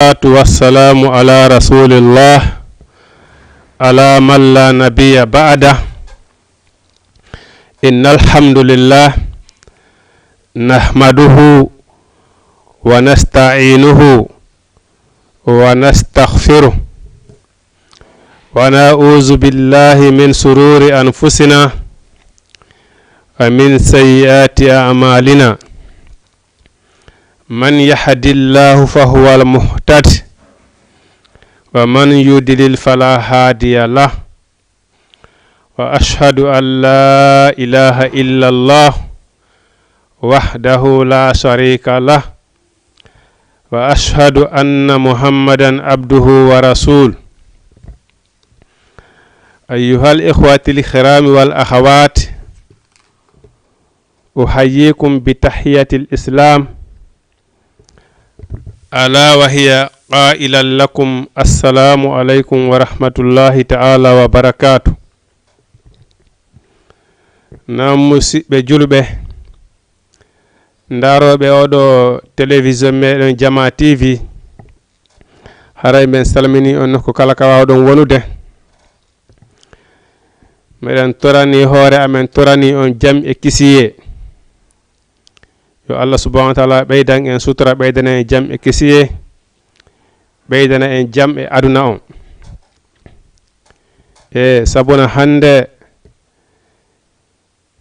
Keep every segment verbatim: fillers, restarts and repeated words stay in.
والصلاة والسلام على رسول الله، على من لا نبي بعده. إن الحمد لله نحمده ونستعينه ونستغفره، ونعوذ بالله من شرور أنفسنا ومن سيئات أعمالنا. من يهد الله فهو المهتد، ومن يضلل فلا هادي له. وأشهد أن لا إله إلا الله وحده لا شريك له، وأشهد أن محمدا عبده ورسوله. أيها الإخوة الكرام والأخوات، أحييكم بتحية الإسلام، ألا وهي قائلا لكم: السلام عليكم ورحمة الله تعالى وبركاته. Naam, musiɓɓe julɓe, ndarooɓe oɗo télévision meɗen Jama T V, haray men salmini on nokku kala ka wawɗon wonude. Meɗen torani hoore amen, torani on jam e kisiyee. Yo Allah subhanahu wa taala ɓeydan en sutura, ɓeydana en jam e kisiyee, ɓeydana en jam e aduna on. E sabuna hannde,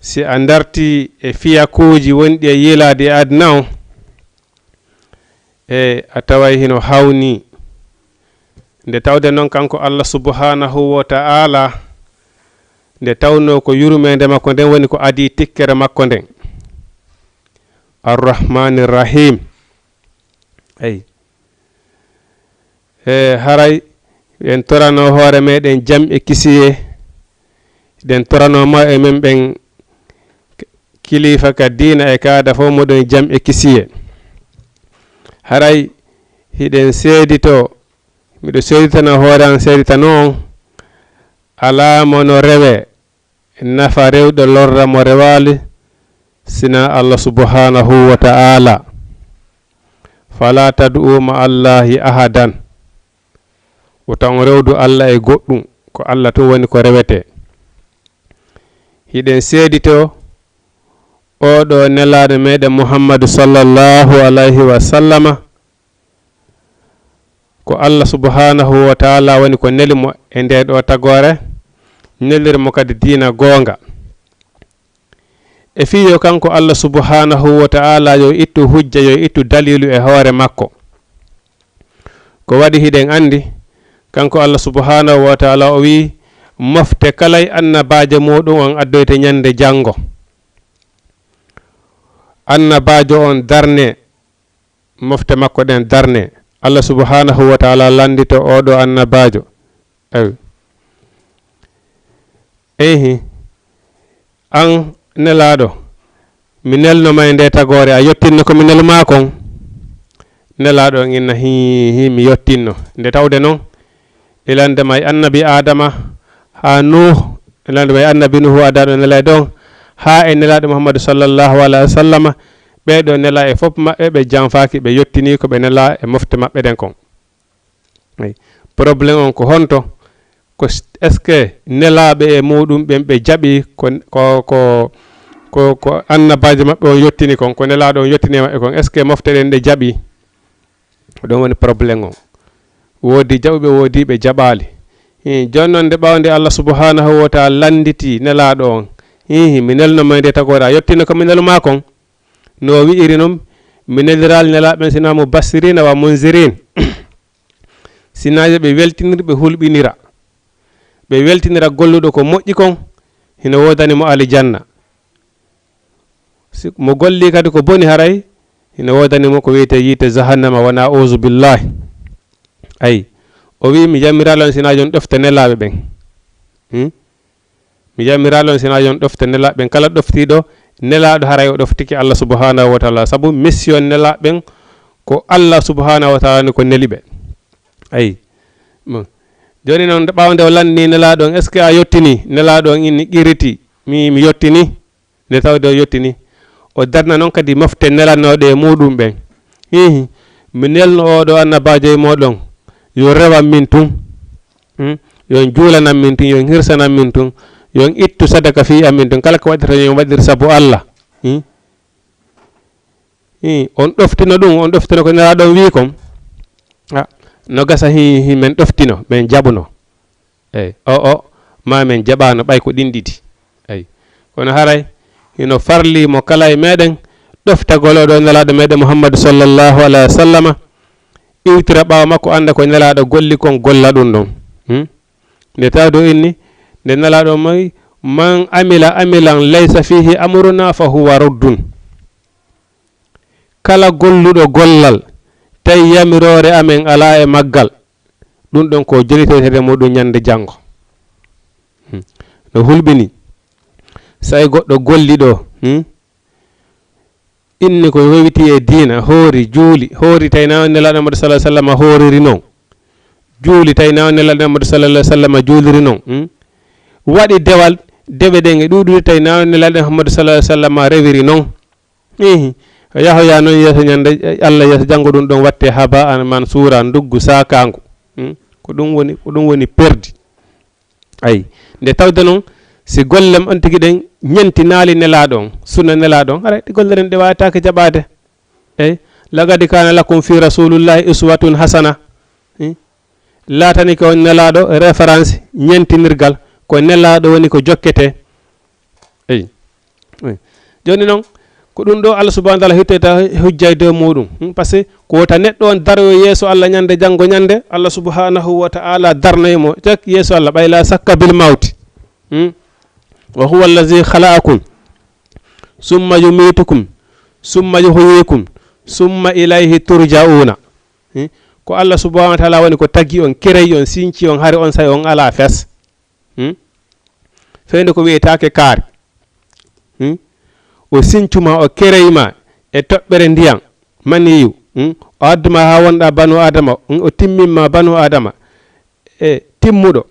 si a darti e fiyakuuji wonɗi e yiilaade e aduna on, e a taway hino hawni. Nde tawde noon kanko Allah subhanahu wa ta'ala, nde tawnoo ko yurmeende makko nden woni ko adii tikkere makko nden. Arrahmanir Rahim. Eyi. E haray en torano hoore meɗen jam e kisiyee, den torano ma e men ɓen kilifa ka diina e kaada fof moɗon jam e kisiyee. Haray hiɗen seedito, miɗo seeditana hoore an, seeditano on, alaa mo no rewe nafa rewɗo lorra mo rewaali, sina Allah subhanahu wa ta'ala. Fala tad'u ma Allahi ahadan. Wota on rewdu Allah e goɗɗum, ko Allah tun woni ko rewete. Hiɗen seedito oɗo nelaaɗo meɗen Muhammadu sallallahu alayhi wa sallama, ko Allah subhanahu wa ta'ala woni ko neli mo e nde ɗo tagoore, nelir mo kadi diina goonga. E fii yo kanko Allah subhanahu wa ta'ala yo ittu hujja, yo ittu dalilu e hoore makko. Ko waɗi hiɗen andi, kanko Allah subhanahu wa ta'ala o wi'i, mofte kalay annabaajo muɗum on addoyte ñande janngo. Annabaajo on darne, mofte makko ɗen darne. Allah subhanahu wa ta'ala landito oɗo annabaajo. Ewi. Ehi. An nelaaɗo, mi nelno ma e nde tagoore, a yottinno ko mi nelu ma kon? Nelaaɗo on inna, hii, hii, mi yottinno. Nde tawde non, ilande ma e annabi Adama haa Nuh, ilande ma e annabi Nuhu addaɗo nelaaɗo on, haa e nelaaɗo Muhammadu sallallahu alaihi wa sallama, ɓee ɗo nelaa e fof maɓɓe, ɓe janfaaki, ɓe yottini ko ɓe nelaa e mofte maɓɓe ɗen kon. Eyi. Problème on ko honto? Ko s-, est-ce que nelaaɓe e muɗum ɓen ɓe jaɓi ko, ko, ko, ko, ko annabaajo maɓɓe on yottini kon, ko nelaaɗo on yottini e maɓɓe kon, est-ce que mofte ɗen ɗe jaɓi? Ko ɗon woni problème on. Woodi jaɓuɓe, woodi ɓe jaɓaali. Hii, jooni non nde ɓawnde Allah subhanahu wa ta'ala landiti nelaaɗo on. Hii, mi nelno ma nde tagoore, a yottino ko mi nelu ma kon. No o wi'iri non, mi neliraali nelaaɓe ɓen sina mubashirina wa munzirin. Sina yo ɓe weltinir, ɓe hulɓinira. Ɓe weltinira golluɗo ko moƴƴi kon, hino woodani mo alijanna. Si mo golli kadi ko boni haray, hino woodani mo ko wi'ete yiite jahannama, wa na'uzu billahi. Ayi, o wi'i, mi yamiraali on sina yo on ɗofte nelaaɓe ɓen. Hmm? Mi yamiraali on sina yo on ɗofte nelaaɓe ɓen. Kala ɗoftiiɗo nelaaɗo haray o ɗoftike Allah subhanahu wa ta'ala. Sabu mission nelaaɓe ɓen ko Allah subhanahu wa ta'ala ni ko neli ɓe. Ayi. Bon. Jooni non, nde ɓaawo nde o lanni nelaaɗo on, est-ce que a yottini? Nelaaɗo on inni qiriti, mi, mi yottini. Nde tawde o yottini, o darna non kadi mofte nelanooɗe e muɗum ɓen. Hihi, Mi nelno oɗo annabaajo e mooɗon, yo rewan min tun. Hmm? Yo on juulanan min tun, yo on hirsanan min tun, yo on ittu sadaka fii amin tun. Kala ko waɗirta, yo on waɗir sabu Allah. Hmm? Hmm, on ɗoftino ɗum, on ɗoftino ko Nelaaɗo on wii kon. Ah, no gasa hi, hi men ɗoftino, men jaɓuno. Eyi, o, o, ma men jaɓaano ɓay ko ɗin ɗiɗi. Eyi, kono haray hino farli mo kala e meɗen ɗoftagol oɗo Nelaaɗo meɗen Muhammadu sallallahu alaihi wa sallama, iwtira ɓaawo makko, annda ko Nelaaɗo golli kon, golla ɗum ɗon. Hmm? Nde tawde o inni, nde Nelaaɗo mawi, "Man amila amilan laysa fihi amruna fa huwa raddun." Kala golluɗo gollal, tawi yamiroore amen alaa e maggal, ɗum ɗon ko jolitoyteede muɗum ñande janngo. Hmm. No hulɓini, so ay goɗɗo golli ɗo, hmm? Inni ko wewiti e diina, hoori, juuli, hoori tawi na on Nelaaɗo Muhammadu sallallahu alaihi wa sallam hooriri non. Juuli tawi na on Nelaaɗo Muhammadu sallallahu alaihi wa sallam juuliri non. Hmm? Waɗi dewal, dewe ɗen e ɗuuɗude tawi na on Nelaaɗo Muhammadu sallallahu alaihi wa sallam rewiri non. Ihi, yahoya non yeeso ñande Allah yeeso janngo, ɗum ɗon watte haba an mansuura, nduggu saakaangu. Hmm? Ko ɗum woni, ko ɗum woni perdi. Ayi, nde tawde noon, si golle on tigi ɗen ñentinaali Nelaaɗo on, sunna Nelaaɗo on, haray ɗi golle ɗen ɗe waawataake jaɓaade. Eyi, "Laqad kaana lakum fi rasulillahi uswatun hasana." Hmm? Laatani ko on Nelaaɗo référence, ñentinirgal, ko Nelaaɗo woni ko jokkete. Eyi. Eyi. Jooni noon, ko ɗum ɗo Allah subhanahu wa taala hittoyta hujja e dow muɗum. Hmm, parce que ko wota neɗɗo on daroyo yeeso Allah ñande janngo ñande, Allah subhanahu wa taala darnoye mo. Cek yeeso Allah, ɓay la sakka bil mawti. Hmm? "Wa huwa allazi khalaqakum, summa yumitukum, summa yuhyikum, summa ilayhi turja'una." Hmm? Ko Allah subhanahu wa taala woni ko tagi on, kereyi on, sinci on, hari on say on ala fes. Hmm? Fewndo ko wiyetaake kaari. Hmm? O sincuma, o kereyma e toɓɓere ndiyan, maniyu. Hmm? O adduma haa wonɗa banu Adama, hmm? O timmimma banu Adama e timmuɗo.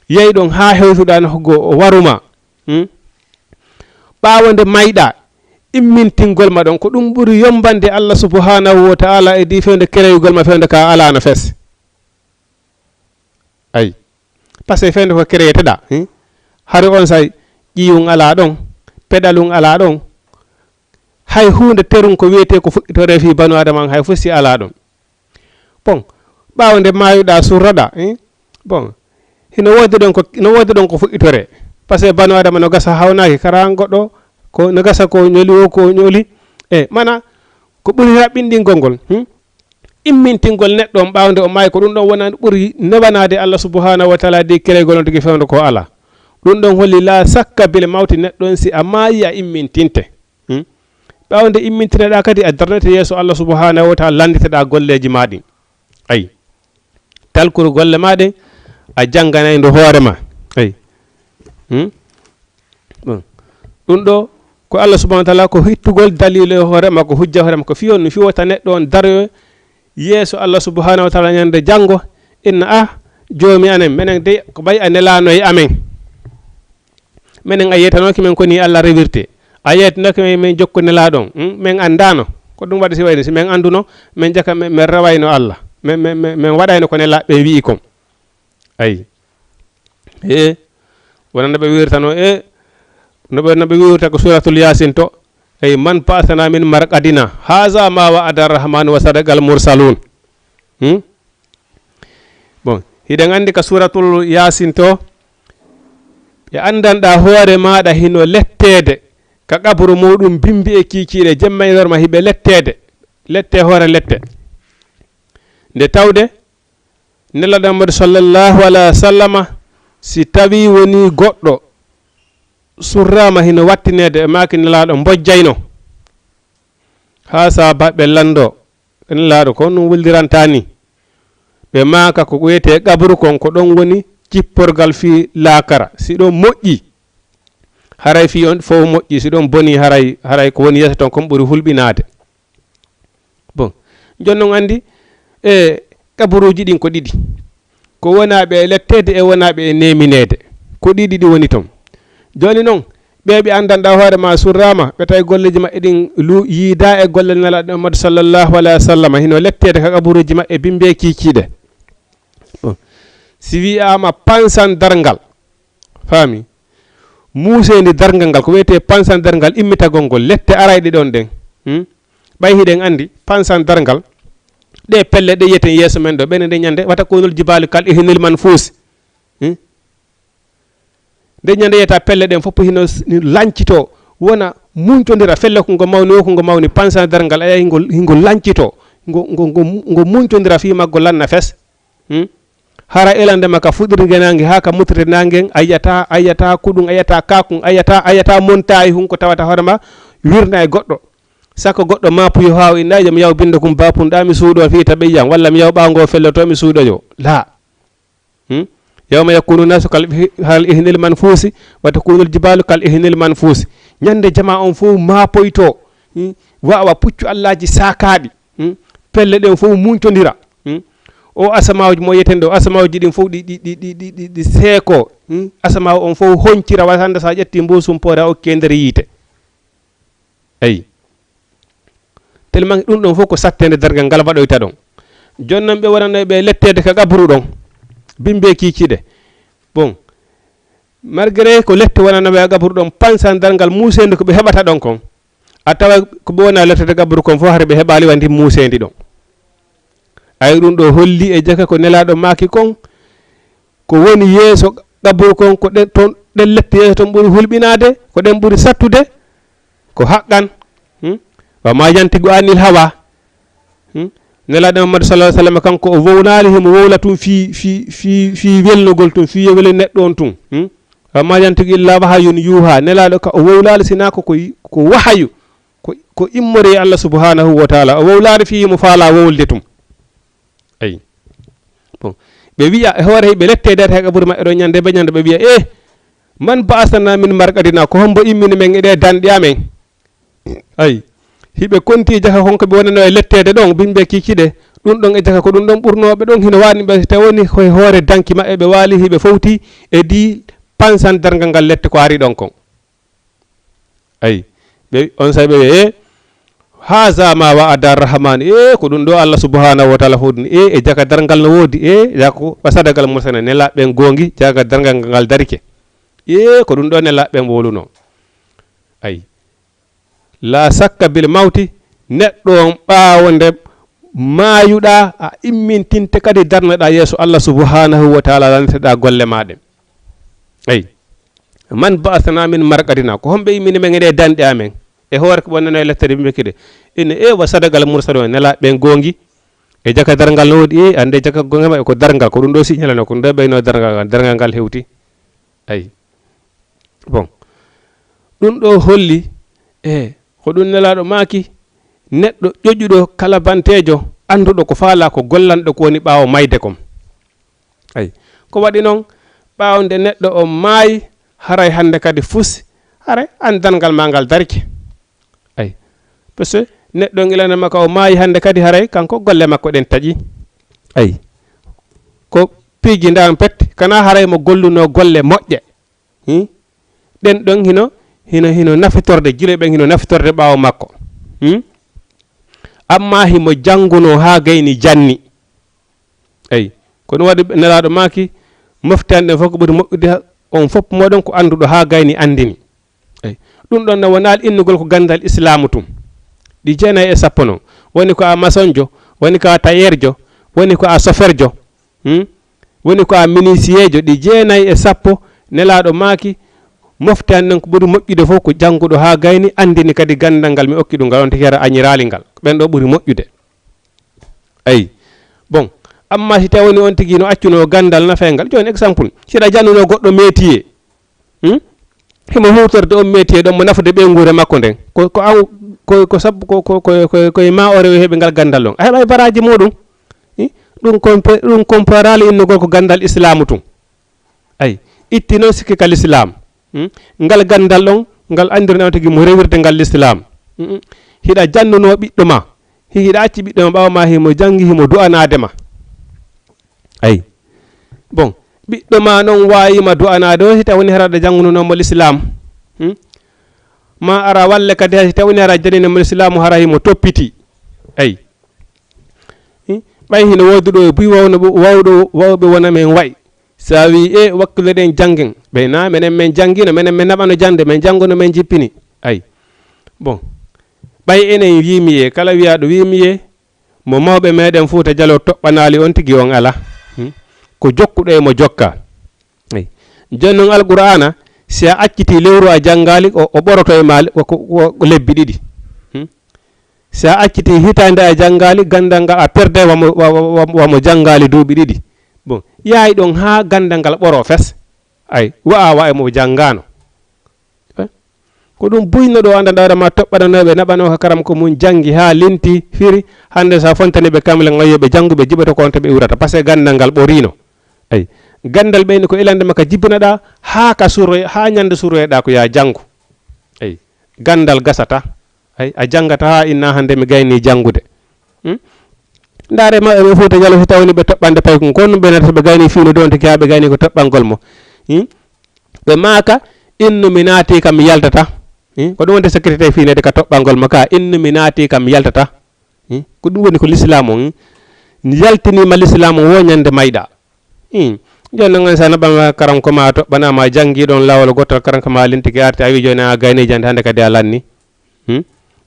Yehi ɗon haa hewtuɗa no go o waruma. Hmm? Ɓaawo nde mayɗa, immintingol ma ɗon, ko ɗum ɓuri yombande Allah subhanahu wa taala e di fewndo kereyugol ma fewndo ka alano fes. Ayi. Parce que fewndo ko créé teɗa, hmm? Hari on say ƴiyun ala ɗon, peɗalun ala ɗon. Hay huunde terun ko wiyetee ko fuɗɗitore fii banu Adama an hay fof si ala ɗon. Bon, ɓaawo nde maayuɗa surroɗa, hmm? Bon, hino woodi ɗon ko, no woodi ɗon ko fuɗɗitore. Parce que banu Adama no gasa hawnaaki, kara an goɗɗo ko no gasa ko ñoli o ko ñoli. E mana ko ɓuri raɓɓinɗingol ngol, hmm? Immintingol neɗɗo on ɓaawo nde o maayi, ko ɗum ɗon wonani ɓuri newanaade Allah subhanahu wa taala de kereygol on tigi fewndo ko ala. Ɗum ɗon holli la sakka bil mawti, neɗɗo on si a maayi a immintinte. Hmm? Ɓaawo nde immintinoɗa kadi a darnete yeeso Allah subhanahu wa taala, lannditeɗa golleeji ma ɗin. Ayi. Talkuru golle ma ɗen, a jannganay ndu hoore ma. Ayi. Hmm? Bon. Ɗum ɗo ko Allah subhanahu wa taala ko hittugol dalilu e hoore makko, hujja hoore makko. Fiyo no fiwata neɗɗo on daroyo yeeso Allah subhanahu wa taala ñande janngo, inna, "Ah, joomi amen, menen dey ko ɓay a nelaano e amen. Menen a yetanooki men ko ni Allah rewirte. A yetanooki men, men jokko nelaaɗo on. Hmm? Men anndaano." Ko ɗum waɗi si wayno, si men annduno, men jaka, men, men rewayno Allah. Men, men, men, men waɗayno ko nelaaɓe ɓe wi'i kon. Ayi. E, wona no ɓe wirtano, e, no ɓe, no ɓe wirta ko Suratul Yasin to. Eyi, "Man ba'athana min marqadina. Haza ma wa'ada rahmanu wa sadaqal mursalun." Hmm? Bon, hiɗen anndi ka Suratul Yasin to, ɓe anndanɗa hoore maaɗa hino letteede ka qaburu muɗum, bimbi e kiikiiɗe, jemma e lorma hiɓe letteede, lette hoore lette. Nde tawde Nelaaɗo Muhammadu sallallahu alaihi wa sallama, si tawi woni goɗɗo surrama hino wattineede e maaki Nelaaɗo mbojjayno. Haa sahaabaaɓe lanndo, Nelaaɗo ko ɗum wulliranta ni. Ɓe maaka ko wiyetee qabru kon, ko ɗon woni cipporgal fii laakara. Si ɗon moƴƴi, haray fii on fof moƴƴi. Si ɗon boni, haray, haray ko woni yeeso ton kon ɓuri hulɓinaade. Bon, jon non anndi, e, kaburuuji ɗin ko ɗiɗi. Ko wonaaɓe e letteede e wonaaɓe e neemineede. Ko ɗiɗi ɗi woni ton. Jooni non, Ɓe ɓe anndanɗaa hoore ma surraama, ɓe tawi golleeji maɓɓe ɗin lu-, yiida e golle Nelaaɗo Muhammadu sallallahu alayhi wa sallam, hino letteede ka qaburuuji maɓɓe, bimbe kiikiiɗe. Bon. Si wiyaama pansan darngal, faami? Muuseendi darngal ngal, ko wiyetee pansan darngal, immitagol ngol, lette arayɗe ɗon ɗen. Hmm? Ɓay hiɗen anndi, pansan darngal, ɗe pelle ɗe yiyeten yeeso men ɗo, ɓen ɗe ñande, wata kunul jibaalu kal ihnil manfuus. Hmm? Nde ñande yiyata pelle ɗen fof hino s-, ni lancito, wona muncondira, felle ko ngo mawni, o ko ngo mawni, pansan darngal, aya, hingo, hingo lancito, ngo, ngo, ngo, ngo muncondira fii maggo lanna fes. Hmm? Hara elande ma ka fuɗirde naange haa ka mutirde naange, a yiyata, a yiyata kuɗum, a yiyata kaakun, a yiyata, a yiyata montaay hun ko tawata hoore ma wirna e goɗɗo. Sakko goɗɗo maapuyo haa o inna jom yaw bindo kum bapun ɗa mi suuɗo fii taɓeyyam, walla mi yaw ɓaawo ngo felloto mi suuɗoyo. Laa. Hmm? Yawma yakunu nasu kal, kal ihnil manfusi, wa takunu al jibalu kal ihnil manfusi. Ñande jama on fof maapoyto. Hmm? Wawa puccu Allaji saakaaɗi. Hmm? Pelle ɗen fof muncondira. Hmm? O asamaaji mo yeten ɗo, asamaaji ɗin fof ɗi, ɗi, ɗi seeko. Hmm? Asamaawo on fof honcira, wata hannde so a ƴetti mbuusum poore a okki e nder yiite. Eyi. Tellement ɗum ɗon fof ko sattende darngal ngal waɗoyta ɗon. Jooni noon ɓe wonanoy ɓe letteede ka qaburu ɗon. Bimbe kiikiiɗe. Bon. Malgré ko lette wonanoɓe e qaburu ɗon, pansan darngal muuseendu ko ɓe heɓata ɗon kon. A tawa ko ɓe wona letteede qaburu kon fof, hari ɓe heɓaali wa ndi muuseendi ɗon. Ay ɗum ɗo holli e jaka ko Nelaaɗo maaki kon, ko woni yeeso qaburu kon, ko ɗen, ton, ɗen lette yeeso ton ɓuri hulɓinaade, ko ɗen ɓuri sattude, ko haqqan. Hmm? Wa ma yantiqu anil hawa. Hmm? Nelaaɗo Muhammadu sallallahu alaihi wasallam, kanko o wowlaali, himo wowla tun fii, fii, fii, fii welnogol tun, fii yo wele neɗɗo on tun. Hmm? Wa ma yantiqu illa wahayun yuha. Nelaaɗo ka o wowlaali sinaa ko, ko, ko wahayu, ko, ko immori e Allah subhanahu wa taala. O wowlaali fii himo faala wowlde tun. Eyi. Bon. Ɓe wiya e hoore hiɓe lette e nder he qaburu maɓɓe ɗo ñande be ñande ɓe wiya, "Eh, man ba'asana min marqadina, ko hombo immini men e ɗe danɗe amen?" Ayi. Hiɓe konti jaka kon ko ɓe wonano e letteede ɗon, bimbe kiikiiɗe, ɗum ɗon e jaka ko ɗum ɗon ɓurnooɓe ɗon, hino waani ɓe tawi woni koye hoore danki maɓɓe ɓe waali hiɓe fowti e di pansan darngal ngal lette ko ari ɗon kon. Ayi. Ɓe, on say ɓe wi'e, "Eh, haza ma wa'ada rahman." Eh, ko ɗum ɗo Allah subhanahu wa ta'ala hoɗni. Eh, e jaka darngal no woodi. Eh, jaka ko wa sadagal mursana. Nelaaɓe ɓen goongi, jaka darngal ngal darike. Eh, ko ɗum ɗo nelaaɓe ɓen wowluno. Ayi. La sakka bil mawti, neɗɗo on ɓaawo nde maayuɗaa, a immintinte kadi darneɗaa yeeso Allah subhanahu wa ta'ala, lanteɗaa golle maa ɗen. Eyi. Man ba'athana min marqadina, ko homɓe immini men e ɗe danɗe amen? E hoore ko wonno e lettere bimbe kiikiiɗe. Ine e wa sadagal mursalun, nelaaɓe ɓen goongi. E jaka darngal no woodi, e annde jaka goonga ma e ko darngal, ko ɗum ɗo signalano, ko ɗum ɗo ɓeyno darngal ngal, darngal ngal hewti. Ayi. Bon. Ɗum ɗo holli, e ko ɗum nelaaɗo maaki, neɗɗo ƴoƴuɗo kala banteejo, annduɗo ko faala ko gollanɗo ko woni ɓaawo mayde kon. Ayi. Ko waɗi noon, ɓaawo nde neɗɗo on maayi, haray hannde kadi fusi, haray an darngal maa ngal darike. Ayi. Parce que neɗɗo on ilanama ka o maayi hannde kadi haray kanko golle makko ɗen taƴi. Ayi. Ko piiji ndan pet, kana haray mo golluno golle moƴƴe. Hmm? Ɗen ɗon hino, hino, hino nafitorde, gila ɓen hino nafitorde ɓaawo makko. Hmm? Amma himo jannguno haa gayni janni. Eyi, ko ɗum waɗi nelaaɗo maaki, mofte an ɗen fof ko ɓuri moƴƴude, on fof mooɗon ko annduɗo haa gayni anndini. Eyi, ɗum ɗon ne wonaali innugol ko ganndal Islaamu tun. Ɗi jeenayi e sappo non. Woni ko a masonjo, woni ko a tayeerjo, woni ko a soferjo. Hmm? Woni ko a minisiyeejo, ɗi jeenayi e sappo, nelaaɗo maaki, mofte an ɗen ko ɓuri moƴƴude fof ko jannguɗo haa gayni, anndini kadi ganndal ngal mi okki ɗum ngal, on tigi hara a ñiraali ngal. Ɓen ɗo ɓuri moƴƴude. Ayi. Bon, amma si tawi woni on tigi no accuno ganndal nafay ngal, jooni exemple, si ɗa jannuno goɗɗo métier, Hmm? Himo huutorde on métier ɗon mo nafude ɓeynguure makko nden. Ko, ko an, ko, ko sabu, ko, ko, ko, ko, ko e ma o rewi heɓi ngal ganndal ɗon. A heɓay baraaji muɗum. Hmm? Ɗum compa-, ɗum comparaali innugol ko ganndal Islaamu tun. Ayi, itti noon sikki ka Lislaam. Hmm? Ngal ganndal ɗon, ngal anndirno on tigi mo rewirde ngal Lislaam. Hmm? Hiɗa jannuno ɓiɗɗo ma. Hi-, hiɗa acci ɓiɗɗo ma ɓaawo ma himo janngi, himo du'anaade ma. Ayi. Bon, ɓiɗɗo ma noon waawii ma du'anaade o, hita woni hara ɗa janngunono mo Lislaam. Hmm? Ma ara walle kadi hay si tawni ara janine mo lislaamu hara himo toppiti. Ay. Hmm? Ɓay hino wooduɗo e buy wawno, wawɗo, wawɓe wona men wa'i. Sa wi e wakkile ɗen janngen. Ɓe na menen men janngino, menen men naɓano jannde, men janngono men jippini. Ay. Bon. Ɓay enen wiimi ye, kala wiyaaɗo wiimi ye, mo mawɓe meɗen Fuuta Jaloo toɓɓanaali on tigi on ala. Hmm? Ko jokkuɗo e mo jokka. Eyi. Jooni noon Alqur'aana, si a accitii lewru a janngaali, o, o ɓoroto e maa ko, ko, ko lebbi ɗiɗi. Hmm? Si a accitii hitaande a janngaali, ganndal ngal a perde wamo, wa-, wa-, wa-, wamo janngaali duuɓi ɗiɗi. Bon, yaay ɗon haa ganndal ngal ɓoro fes. Ay, wa'a wa'a mo janngaano. Eh? Ko ɗum buyno ɗo anndanɗaa hoore ma toɓɓananooɓe naɓanoo ka karam ko mum janngi haa linti firi. Hannde sa fontani ɓe kamle ngal yo ɓe janngu ɓe jiɓoto ko on to ɓe iwrata. Parce que ganndal ngal ɓoriino. Ay. Ganndal ɓeyni ko ilande ma ka jibinaɗaa haa ka suroy, haa ñande suroyɗaa ko yaa janngu. Ay. Ganndal gasata. Ay. A janngata haa inna hannde mi gayni janngude. Hmm? Ndaare ma ɓe Fuuta Jaloo si tawni ɓe toɓɓande paykun. Ko ɗum ɓe nata so ɓe gayni fiino donte ki haa ɓe gayni ko toɓɓangol mo. Hmm? Ɓe maaka, innu mi naati kam yaltata. Hmm? Ko ɗum wonde secrétaire fiinede ka toɓɓangol mo ka, innu mi naati kam yaltata. Hmm? Ko ɗum woni ko lislaam on. Hmm? Yaltiniima lislaam on wo ñande mayɗa. Hmm. Jooni noon sa naɓama karam ko ma toɓɓanama janngi ɗon laawol gotol karam ko ma lintike arti a wi jooni a gayni jande hannde kadi a lanni. Hmm?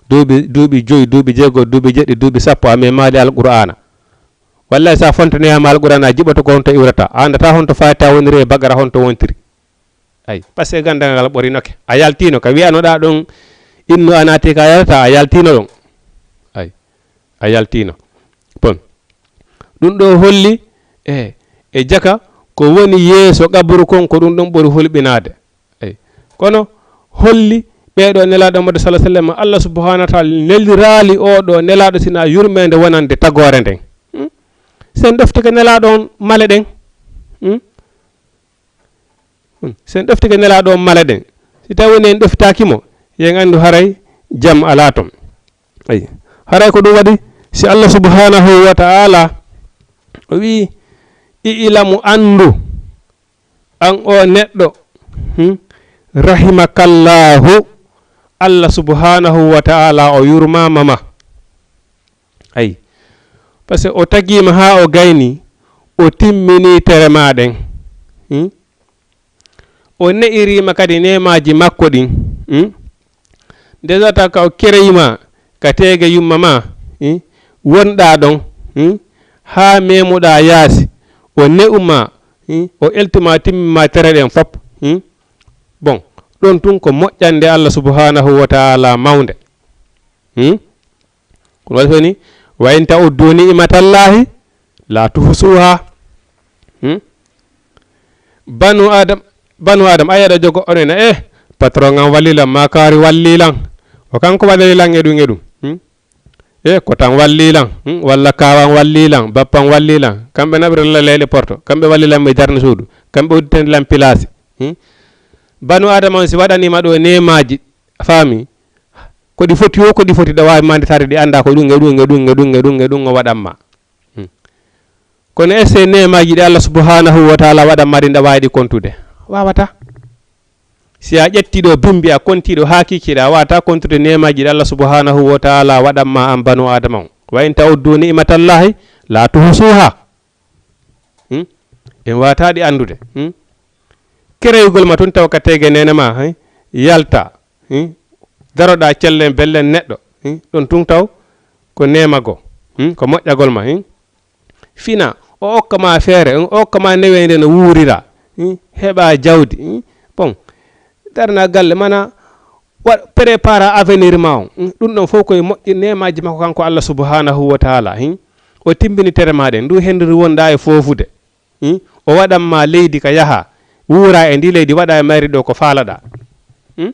Duuɓi, duuɓi joyi, duuɓi jeego, duuɓi jeɗɗi, duuɓi sappo a memaali Alqur'aana. Wallahi sa fontanoyama Alqur'aana a jiɓoto ko honto iwrata. A anndata honto Faatiha woniri e Baqara honto wontiri. Ay, parce que ganndal ngal ɓorinoke. A yaltino ka wiyanoɗa ɗon innu a naati ka yalta, a yaltino ɗon. Ay, a yaltino. Bon. Ɗum ɗo holli e, e jaka ko woni yeeso qaburu kon ko ɗum ɗon ɓuri hulɓinaade. Ay. Kono holli ɓeeɗo nelaaɗo Muhammad sallallahu alaihi wasallam, Allah subhanahu wa ta'ala neliraali oo ɗo nelaaɗo sina yurmeende wonande tagoore nden. Hmm? Sen ɗoftike nelaaɗo on male ɗen. Hmm? Hmm. Sen ɗoftike nelaaɗo on male ɗen. Si tawi woni en ɗoftaaki mo, yen anndu haray jam alaa ton. Ay. Haray ko ɗum waɗi, si Allah subhanahu wa ta'ala o wi'i, "I'lamu, anndu, an o neɗɗo, hmm, rahimakallahu, Allah subhanahu wa ta'ala o yurmaama ma." Ay. Parce que o tagiima haa o gayni, o timmini tere ma ɗen. Hmm? O ne'iriima kadi neemaaji makko ɗin. Hmm? Nde zata ka o kereyima ka teege yumma ma, hmm? Wonɗa ɗon, hmm? Haa memuɗa yaasi, o ne'uma, hmm? O eltuma timmima tere ɗen fop. Hmm? Bon, ɗon tun ko moƴƴande Allah subhanahu wa ta'ala mawnde. Hmm? Ko ɗum waɗi so ni, "Wa in ta'uddu ni'matallahi la tuhsuha." Hmm? Banu Adam, banu Adam, a yaɗa jogo onon na, "Eh, patron am walli lan, makari walli lan. O kanko walli lan e ɗum e ɗum." Hmm? "Eh, ko tan walli lan, hmm? Walla kawan walli lan, bappan walli lan. Kamɓe naɓira lan leyɗe porto, kamɓe walli lan mi jarni suudu, kamɓe udditani lan pilaasi." Hmm? Banu Adama on si waɗanima ɗo neemaji, faami? Ko ɗi foti wo, ko ɗi foti, ɗa waawi manditaade ɗi annda ko ɗum e ɗum e ɗum e ɗum e ɗum e ɗum o waɗan ma. Hmm. Kono est-ce que neemaaji ɗi Allah subhanahu wa ta'ala waɗan ma ɗin ɗa waawi ɗi kontude? Waawata. Si a ƴetti ɗo bimbi a konti ɗo haa kiikiiɗe, a waawata kontude neemaaji ɗi Allah subhanahu wa ta'ala waɗan ma an banu Adama on. "Wa in ta'uddu ni'matallahi la tuhsuha." Hmm? En waawata ɗi anndude. Hmm? Kereyugol ma tun taw ka teege neene ma, hein? Yalta, hmm? Daroɗa cellen bellen neɗɗo, hmm? Ɗon tun taw ko neemago, hmm? Ko moƴƴagol ma, hmm? Fina, o okka ma feere, o okka ma neweende no wuurira, hmm? Heɓa jawdi, hmm? Bon, darna galle, mana wa-, prépara avenir ma on. Hmm? Ɗum ɗon fof koye moƴƴi neemaaji makko kanko Allah subhanahu wa ta'ala, hmm? O timbini tere ma ɗen, ndu hendu ndu wonɗa e foofude. Hmm? O waɗan ma leydi ka yaha, wuura e ndi leydi, waɗa e mayri ɗo ko faalaɗa. Hmm?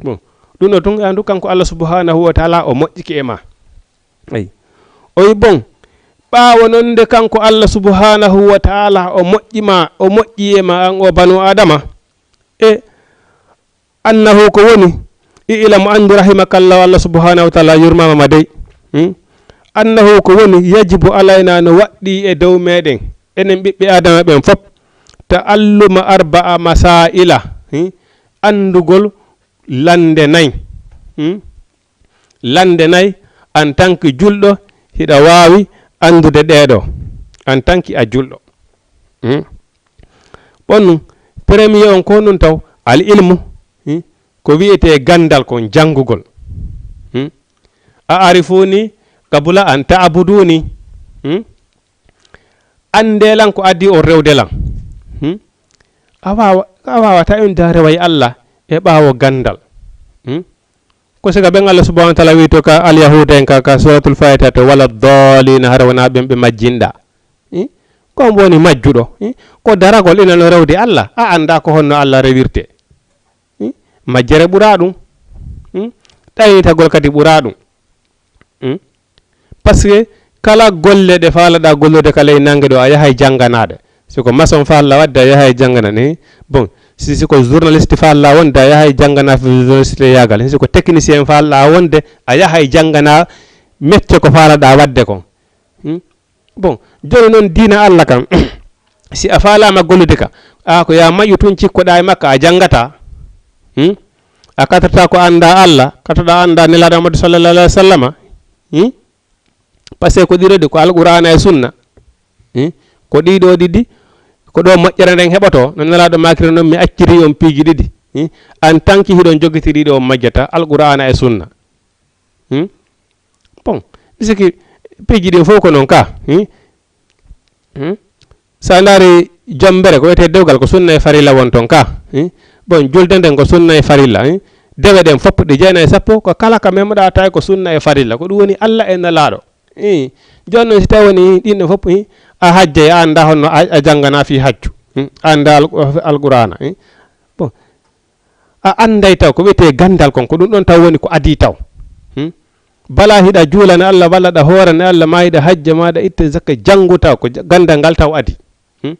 Bon, ɗum ɗo tun andu kanko Allah subhanahu wa ta'ala o moƴƴiki e ma. Ayi. O wi bon, ɓaawo non nde kanko Allah subhanahu wa ta'ala o moƴƴi ma, o moƴƴi e ma an o banu Adama. E annahu ko woni, i'lam, anndu, rahimakallahu, Allah subhanahu wa ta'ala yurmama ma dey. Hmm? Annahu ko woni, yajibu alayna, no waɗɗi e dow meɗen, enen ɓiɓɓe Adama ɓen fop, ta'alluma arba'a masa'ila, hmm? Anndugol lannde nay. Hmm? Lannde nay, en tant que julɗo, hiɗa waawi anndude ɗee ɗoo, en tant que a julɗo. Hmm? Bon, ɗum, premier on ko ɗum taw, al ilmu, hmm? Ko wiyetee ganndal kon, janngugol. Hmm? A arifuni qabla an ta'buduni. Hmm? Anndee lan ko adii on rewde lan. Hmm? A waawa, a waawataa wi'ude a reway Alla e ɓaawo ganndal. Hmm? Ko siga ɓen Alla subhanahu wa taala wi'i to ka Alyahuuda en ka, ka Suratul Fatiha to, wala daalina, hara wonaa ɓen ɓe majjinɗaa. Hmm? Ko on woni majjuɗo. Hmm? Ko daragol ina no rewde Alla, a anndaa ko honno Alla rewirtee. Hmm? Majjere ɓuraa ɗum. Hmm? Ɗaynitagol kadi ɓuraa ɗum. Hmm? Parce que kala golle ɗe faalaɗaa gollude ka ley nannge ɗoo, a yahay jannganaade. Si ko maçon faalaɗaa waɗde, a yahay jannganaade. Bon, si, si ko journaliste faalaɗaa wonde, a yahay janngana journaliste yaagal. Si ko technicien faalaɗaa wonde, a yahay janngana mecce ko faalaɗaa waɗde kon. Hmm? Bon, jooni noon diina Alla kan, si a faalaama gollude ka, a ko yaa maƴƴu tun cikkoɗaa e makka, a janngataa. Hmm? A katataa ko anndaa Alla, kataɗaa anndaa Nelaaɗo Muhammadu sallallahu alaihi wa sallama. Hmm? Parce que ko ɗiɗo ɗi, ko Alqur'aana e Sunna. Hmm? Ko ɗiɗo ɗiɗi, ko ɗo moƴƴere nden heɓotoo. No Nelaaɗo maakiri noon, mi acciri on piiji ɗiɗi. Hmm? En tant que hiɗon jogiti ɗiɗo, on majjata Alqur'aana e Sunna. Hmm? Bon, mi sikki piiji ɗin fof ko noon ka. Hmm? Hmm? So a ndaari jombere, ko wiyetee dewgal, ko sunna e farilla won toon ka. Hmm? Bon, julde nden ko sunna e farilla. Hmm? Dewe ɗen fof ɗe jeenayi e sappo, ko kala ka memoɗaa tawi ko sunna e farilla. Ko ɗum woni Alla e Nelaaɗo. Hmm? Jooni noon si tawi woni ɗin ɗon fof, hmm? A hajjay, a anndaa honno a, a janngana fii hajju. Hmm? A anndaa al-, Alqur'aana. Hmm? Bon, a annday taw ko wiyetee ganndal kon, ko ɗum ɗon taw woni ko adii taw. Hmm? Bala hiɗa juulana Alla, walla ɗa hoorana Alla, maa hiɗa hajja, maa ɗa itta zakka, janngu taw ko ja-, ganndal ngal taw adii. Hmm?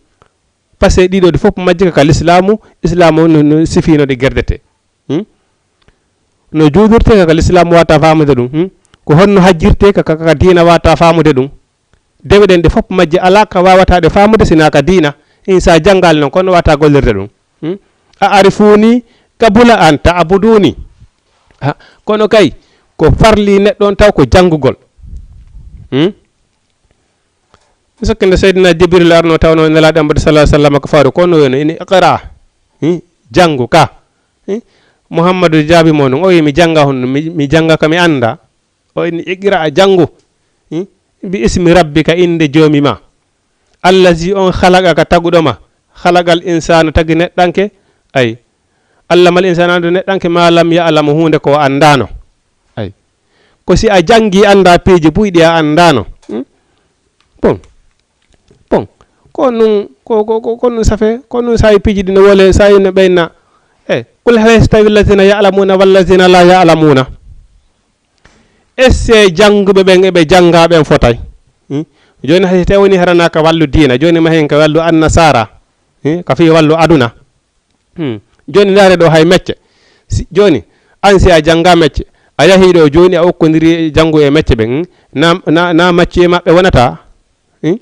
Parce que ɗiɗo ɗi fof majji ka, ka lislaamu, islaamu no, no sifiino ɗi gerdetee. Hmm? No juulirtee ka, ka lislaamu waawata faamude ɗum. Hmm? Ko honno hajjirtee ka, ka, ka diina waawata faamude ɗum. Dewe ɗen ɗe fof majje alaa ka waawata ɗe faamude sinaa ka diina. In sa janngaali noon, kono waawata gollirde ɗum. Hmm? A arifuni qabla an ta'buduni. Ha, kono kay, ko farli neɗɗo on taw ko janngugol. Hmm? Mi sikki nde Seydina Jibril arno tawno Nelaaɗo Muhammadu sallallahu alaihi wasallam ko faari, kono woni ini iqra. Hmm? Janngu ka. Hmm? Muhammadu jaabi mo ɗum, o wi mi jannga honno, mi, mi jannga ka mi annda. O inni, "Iqra, janngu, hmm? Bi ismi rabbika, innde Joomi ma. Allazi, on, khalaqaka, taguɗo ma. Khalaqal insana, tagi neɗɗanke." Ay. "Allamal insana, anndu neɗɗanke, ma lam ya'lamu, huunde ko o anndaano." Ay. Ko si a janngi, annda piiji buy ɗi a anndaano. Hmm? Bon. Bon. Ko nun, ko, ko, ko, ko nun safe, ko nun sawi piiji ɗi no wole, sawi no ɓeyna. Eh, qul hal yastawi allazina ya'lamuna wallazina la ya'lamuna. Est-ce que jannguɓe ɓen e ɓe janngaa ɓen fotay? Hmm? Jooni hay si tawi woni harana ka wallu diina, jooni ma hen ka wallu annasara, hmm? Ka fii wallu aduna. Hmm. Jooni ndaare ɗo hay mecce. Si, jooni, an si a janngaa mecce, a yahii ɗo jooni a okkondiri janngu e mecce ɓen, hmm? Na, na, na macce maɓɓe wonata? Hmm?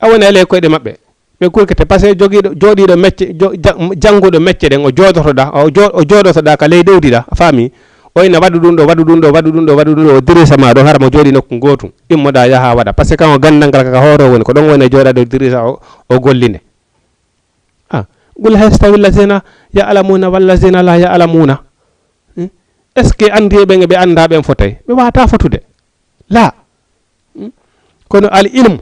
A woni e ley koyɗe maɓɓe. Ɓe kurkete, parce que jogiiɗo, jooɗiiɗo mecce, jo-, ja-, jannguɗo mecce ɗen, o joodotoɗa, o jo-, o jooɗotoɗa ka ley ɗowdi ɗa, a faami? O ina waɗu ɗum ɗo, waɗu ɗum ɗo, waɗu ɗum ɗo, waɗu ɗum ɗo, o dirisa ma ɗo, hara mo jooɗi nokku ngootu, immoɗa yaha waɗa. Parce que kan o ganndal ngal ka hoore o woni, ko ɗon woni e jooɗaade o dirisa o, o golline. Ah, qul hal yastawi allazina ya'lamuna wallazina la ya'lamuna. Hmm? Est-ce que anndiiɓe ɓen e ɓe anndaa ɓen fotay? Ɓe waata fotude. La. Hmm? Kono al ilmu,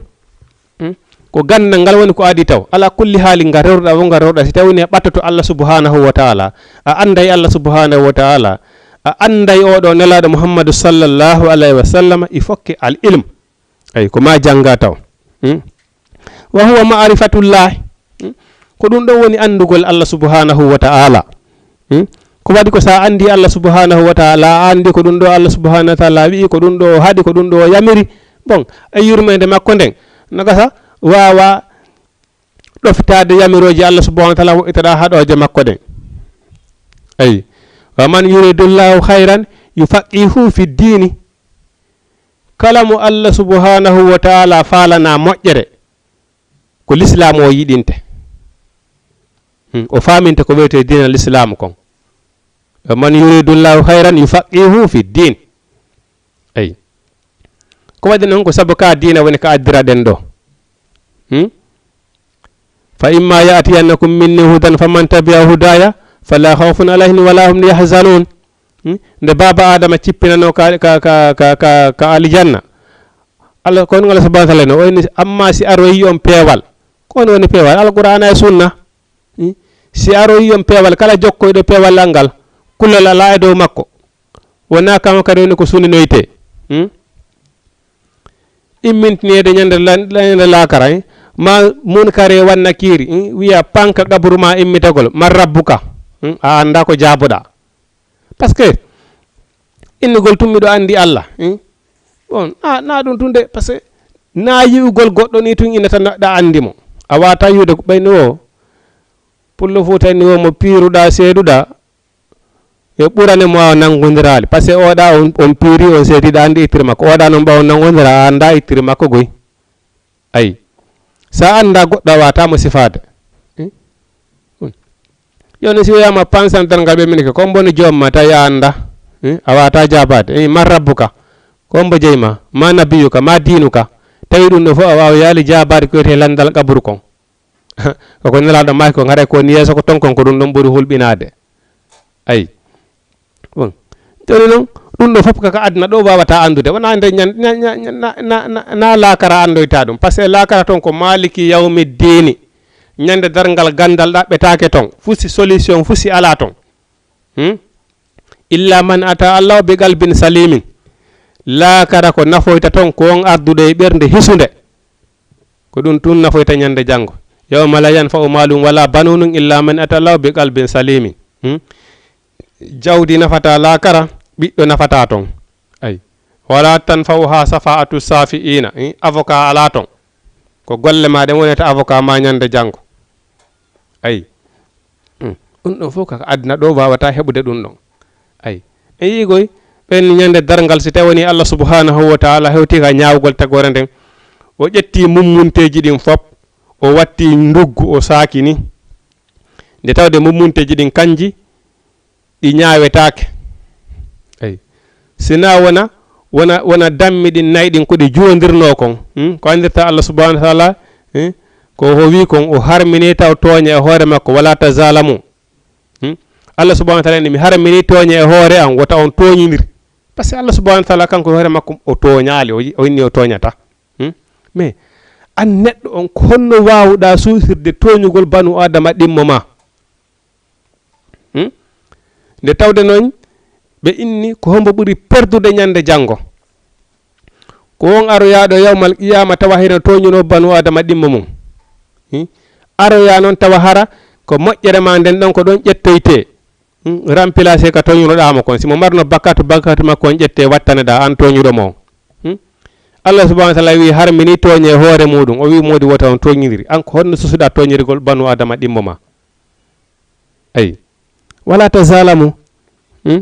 hmm? Ko ganndal ngal woni ko adii taw. Ala kulli haali, ngal rewruɗa, won ngal rewruɗa. Si tawi ne ɓattoto Allah subhanahu wa ta'ala, a annday Allah subhanahu wa ta'ala, a annday oɗo Nelaaɗo Muhammadu sallallahu alayhi wa sallam, il faut que al ilm. Ay, ko ma jannga taw. Hmm? Wa huwa ma'rifatullah. Hmm? Ko ɗum ɗon woni anndugol Allah subhanahu wa ta'ala. Hmm? Ko waɗi ko sa anndi Allah subhanahu wa ta'ala, a anndi ko ɗum ɗo Allah subhanahu wa ta'ala wi'i, ko ɗum ɗo o haɗi, ko ɗum ɗo o yamiri. Bon, e yurmeende makko nden, no gasa waawa ɗoftaade yamirooji Allah subhanahu wa ta'ala, woɗɗitaɗa haɗooje makko ɗen. Ay. Wa man yuridullahu khayran yufaqihu fi dini. Kala mo Allah subhanahu wa ta'ala faalana moƴƴere, ko lislaamu o yiɗinte. Hmm, o faaminte ko wiyetee diina lislaamu kon. Wa man yuridu llahu khayran yufaqihu fi ddin. Eyi. Ko waɗi noon ko sabu ka diina woni ka addiraɗen ɗo. Hmm? Fa imma ya'tiyannakum minni hudan faman tabi'a hudaya fala khawfun alayhim wala hum yahzanun. Hmm? Nde baaba Adama cippinano ka, ka, ka, ka, ka, ka aljanna. Allah, ko on Allah subhanahu wa ta'ala no, o inni, amma si aroyi on peewal. Ko on woni peewal? Alqur'ana e sunna. Hmm? Si aroyi on peewal, kala jokkoyɗo peewal ngal, kullal alaa e dow makko. Wona kama kadi woni ko suninoyte. Hmm? Immintineede ñande la-, ñande laakara, eh? Ma munkare wa nakiri, hmm? Wiya panka qabru ma immitagol, man rabbuka. Hmm? A annda ko jaaboɗa. Parce que innugol tun miɗo anndi Allah. Hmm? Bon, na, na ɗum tun de, parce que na yi'ugol goɗɗo ni tun ina tan aɗa anndi mo. A wata yi'ude ko ɓayno o. Pullo Fuuta ni o mo piiruɗa, seeduɗa, e ɓurane mo a nanngondiraali. Parce que oɗa on, on piiri, on seediɗa anndi ittiri makko. Oɗa noon ɓa on nanngondira, a annda ittiri makko goy. Ayi. Sa annda goɗɗo a wata mo sifaade. Hmm? Jooni si wiyama pansan darngal ɓe min ke, ko mbo no joom ma tawi a annda. Hmm? A wata jaabaade. Eh, man rabbuka? Ko mbo jeyi ma? Ma nabiyuka? Ma diinuka? Tawi ɗum ɗo fof a waawaali jaabaade ko wiyetee lanndal qaburu kon. Ko ko Nelaaɗo maaki kon, haray ko woni yeeso ko ton kon, ko ɗum ɗon ɓuri hulɓinaade. Ayi. Bon. Jooni noon, ɗum ɗo fof kaka aduna ɗo waawata anndude. Wonaa nde ñan-, ña-, ña-, ña-, na, na, na, na laakara anndoyta ɗum. Parce que laakara ton ko Maaliki yawmi diini. Ñande darngal ganndal ɗaɓɓetaake ton. Fusi solution, fusi alaa ton. Hmm? Illa man ata Allah bi qalbin salimin. Laakara ko nafoyta ton ko on arduɗo e ɓernde hisunde. Ko ɗum tun nafoyta ñande janngo. Yawma la yanfa'u malun wala banunun illa man ata Allah bi qalbin salimin. Hmm? Jawdi nafata laakara, ɓiɗɗo nafata ton. Ayi. Wala tanfa'uha shafa'atu shafi'ina. Hmm? Avocat alaa ton. Ko golle ma ɗen wonata avocat ma ñande janngo. Ayi. Hmm. Ɗum ɗon fof kaka aduna ɗo wawata heɓude ɗum ɗon. Ayi. En yii koy, ɓen ñande darngal, si tawi woni Allah subhanahu wa ta'ala hewti ka ñaawgol tagoore nden, o ƴetti mummunteeji ɗin fop, o watti nduggu, o saakini. Nde tawde mummunteeji ɗin kanji ɗi ñaawetaake. Eyi. Sina wona, wona, wona dammi ɗin nayi ɗin ko ɗi juwondirnoo kon. Hmm? Ko anndirta Allah subhanahu wa ta'ala, hmm? Ko o wi kon, o harmini taw tooña e hoore makko, wala tazalamu. Hmm? Allah subhanahu wa ta'ala inni, mi harmini tooña e hoore am, wota on tooñindir. Parce que Allah subhanahu wa ta'ala kanko e hoore makko o tooñaali, o, o inni o tooñata. Hmm? Mais an neɗɗo on, ko honno waawuɗa suusirde tooñugol banu Adama ɗimmo ma? Hmm? Nde tawde noon, ɓe inni ko hombo ɓuri perdude ñande janngo. Ko on aroyaaɗo yawmal qiyama tawa hino tooñuno banu Adama ɗimmo mum. Hmm? Aroya noon tawa hara ko moƴƴere ma nden ɗon ko ɗon ƴettoyte. Hmm? Remplacé ka tooñunoɗa mo kon. Si mo marno bakkatu, bakkatu makko on ƴette wattaneɗa an tooñuɗo mo on. Hmm? Allah subhanahu wa ta'ala wi harmini tooñe e hoore muɗum. O wi moodi wota on tooñidiri. An ko honno susuɗa tooñirgol banu Adama ɗimmo ma? Ayi. Wala tazalamu. Hmm?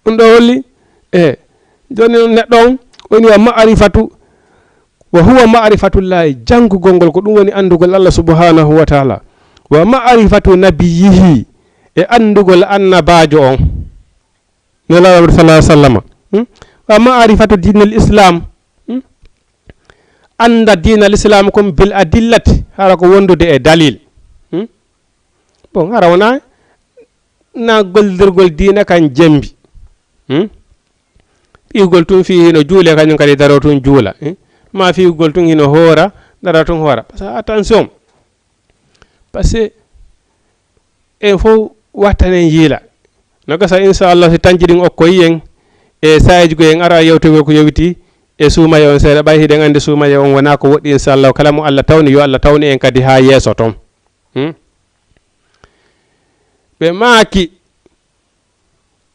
Ɗum ɗo holli, e, jooni noon neɗɗo on woni wa ma'rifatu, wa huwa ma'rifatullahi, janngugol ngol ko ɗum woni anndugol Allah subhanahu wa ta'ala. Wa ma'rifatu nabiyyihi, e anndugol annabaajo on. Nelaaɗo sallallahu alaihi wasallam. Hmm? Wa ma'rifatu dinil Islam. Hmm? Annda diinal Islam kon bil adillati, hara ko wondude e dalil. Hmm? Bon, hara wona na goldirgol diina kan jembi. Hmm? Fiyugol tun fii hino juule, kañum kadi daro tun juula. Hmm? Ma fiyugol tun hino hoora, daro tun hoora. Parce que attention. Parce que en fof wattanen yiila. No gasa, inchallah, si tanji ɗin okkoyi en, e saayiji ko en ara yewtugol ko yowiti e suumaye on seeɗa. Ɓay hiɗen anndi suumaye on wona ko woɗɗi, inchallah. Kala mo Allah tawni, yo Allah tawni en kadi haa yeeso ton. Hmm? Ɓe maaki,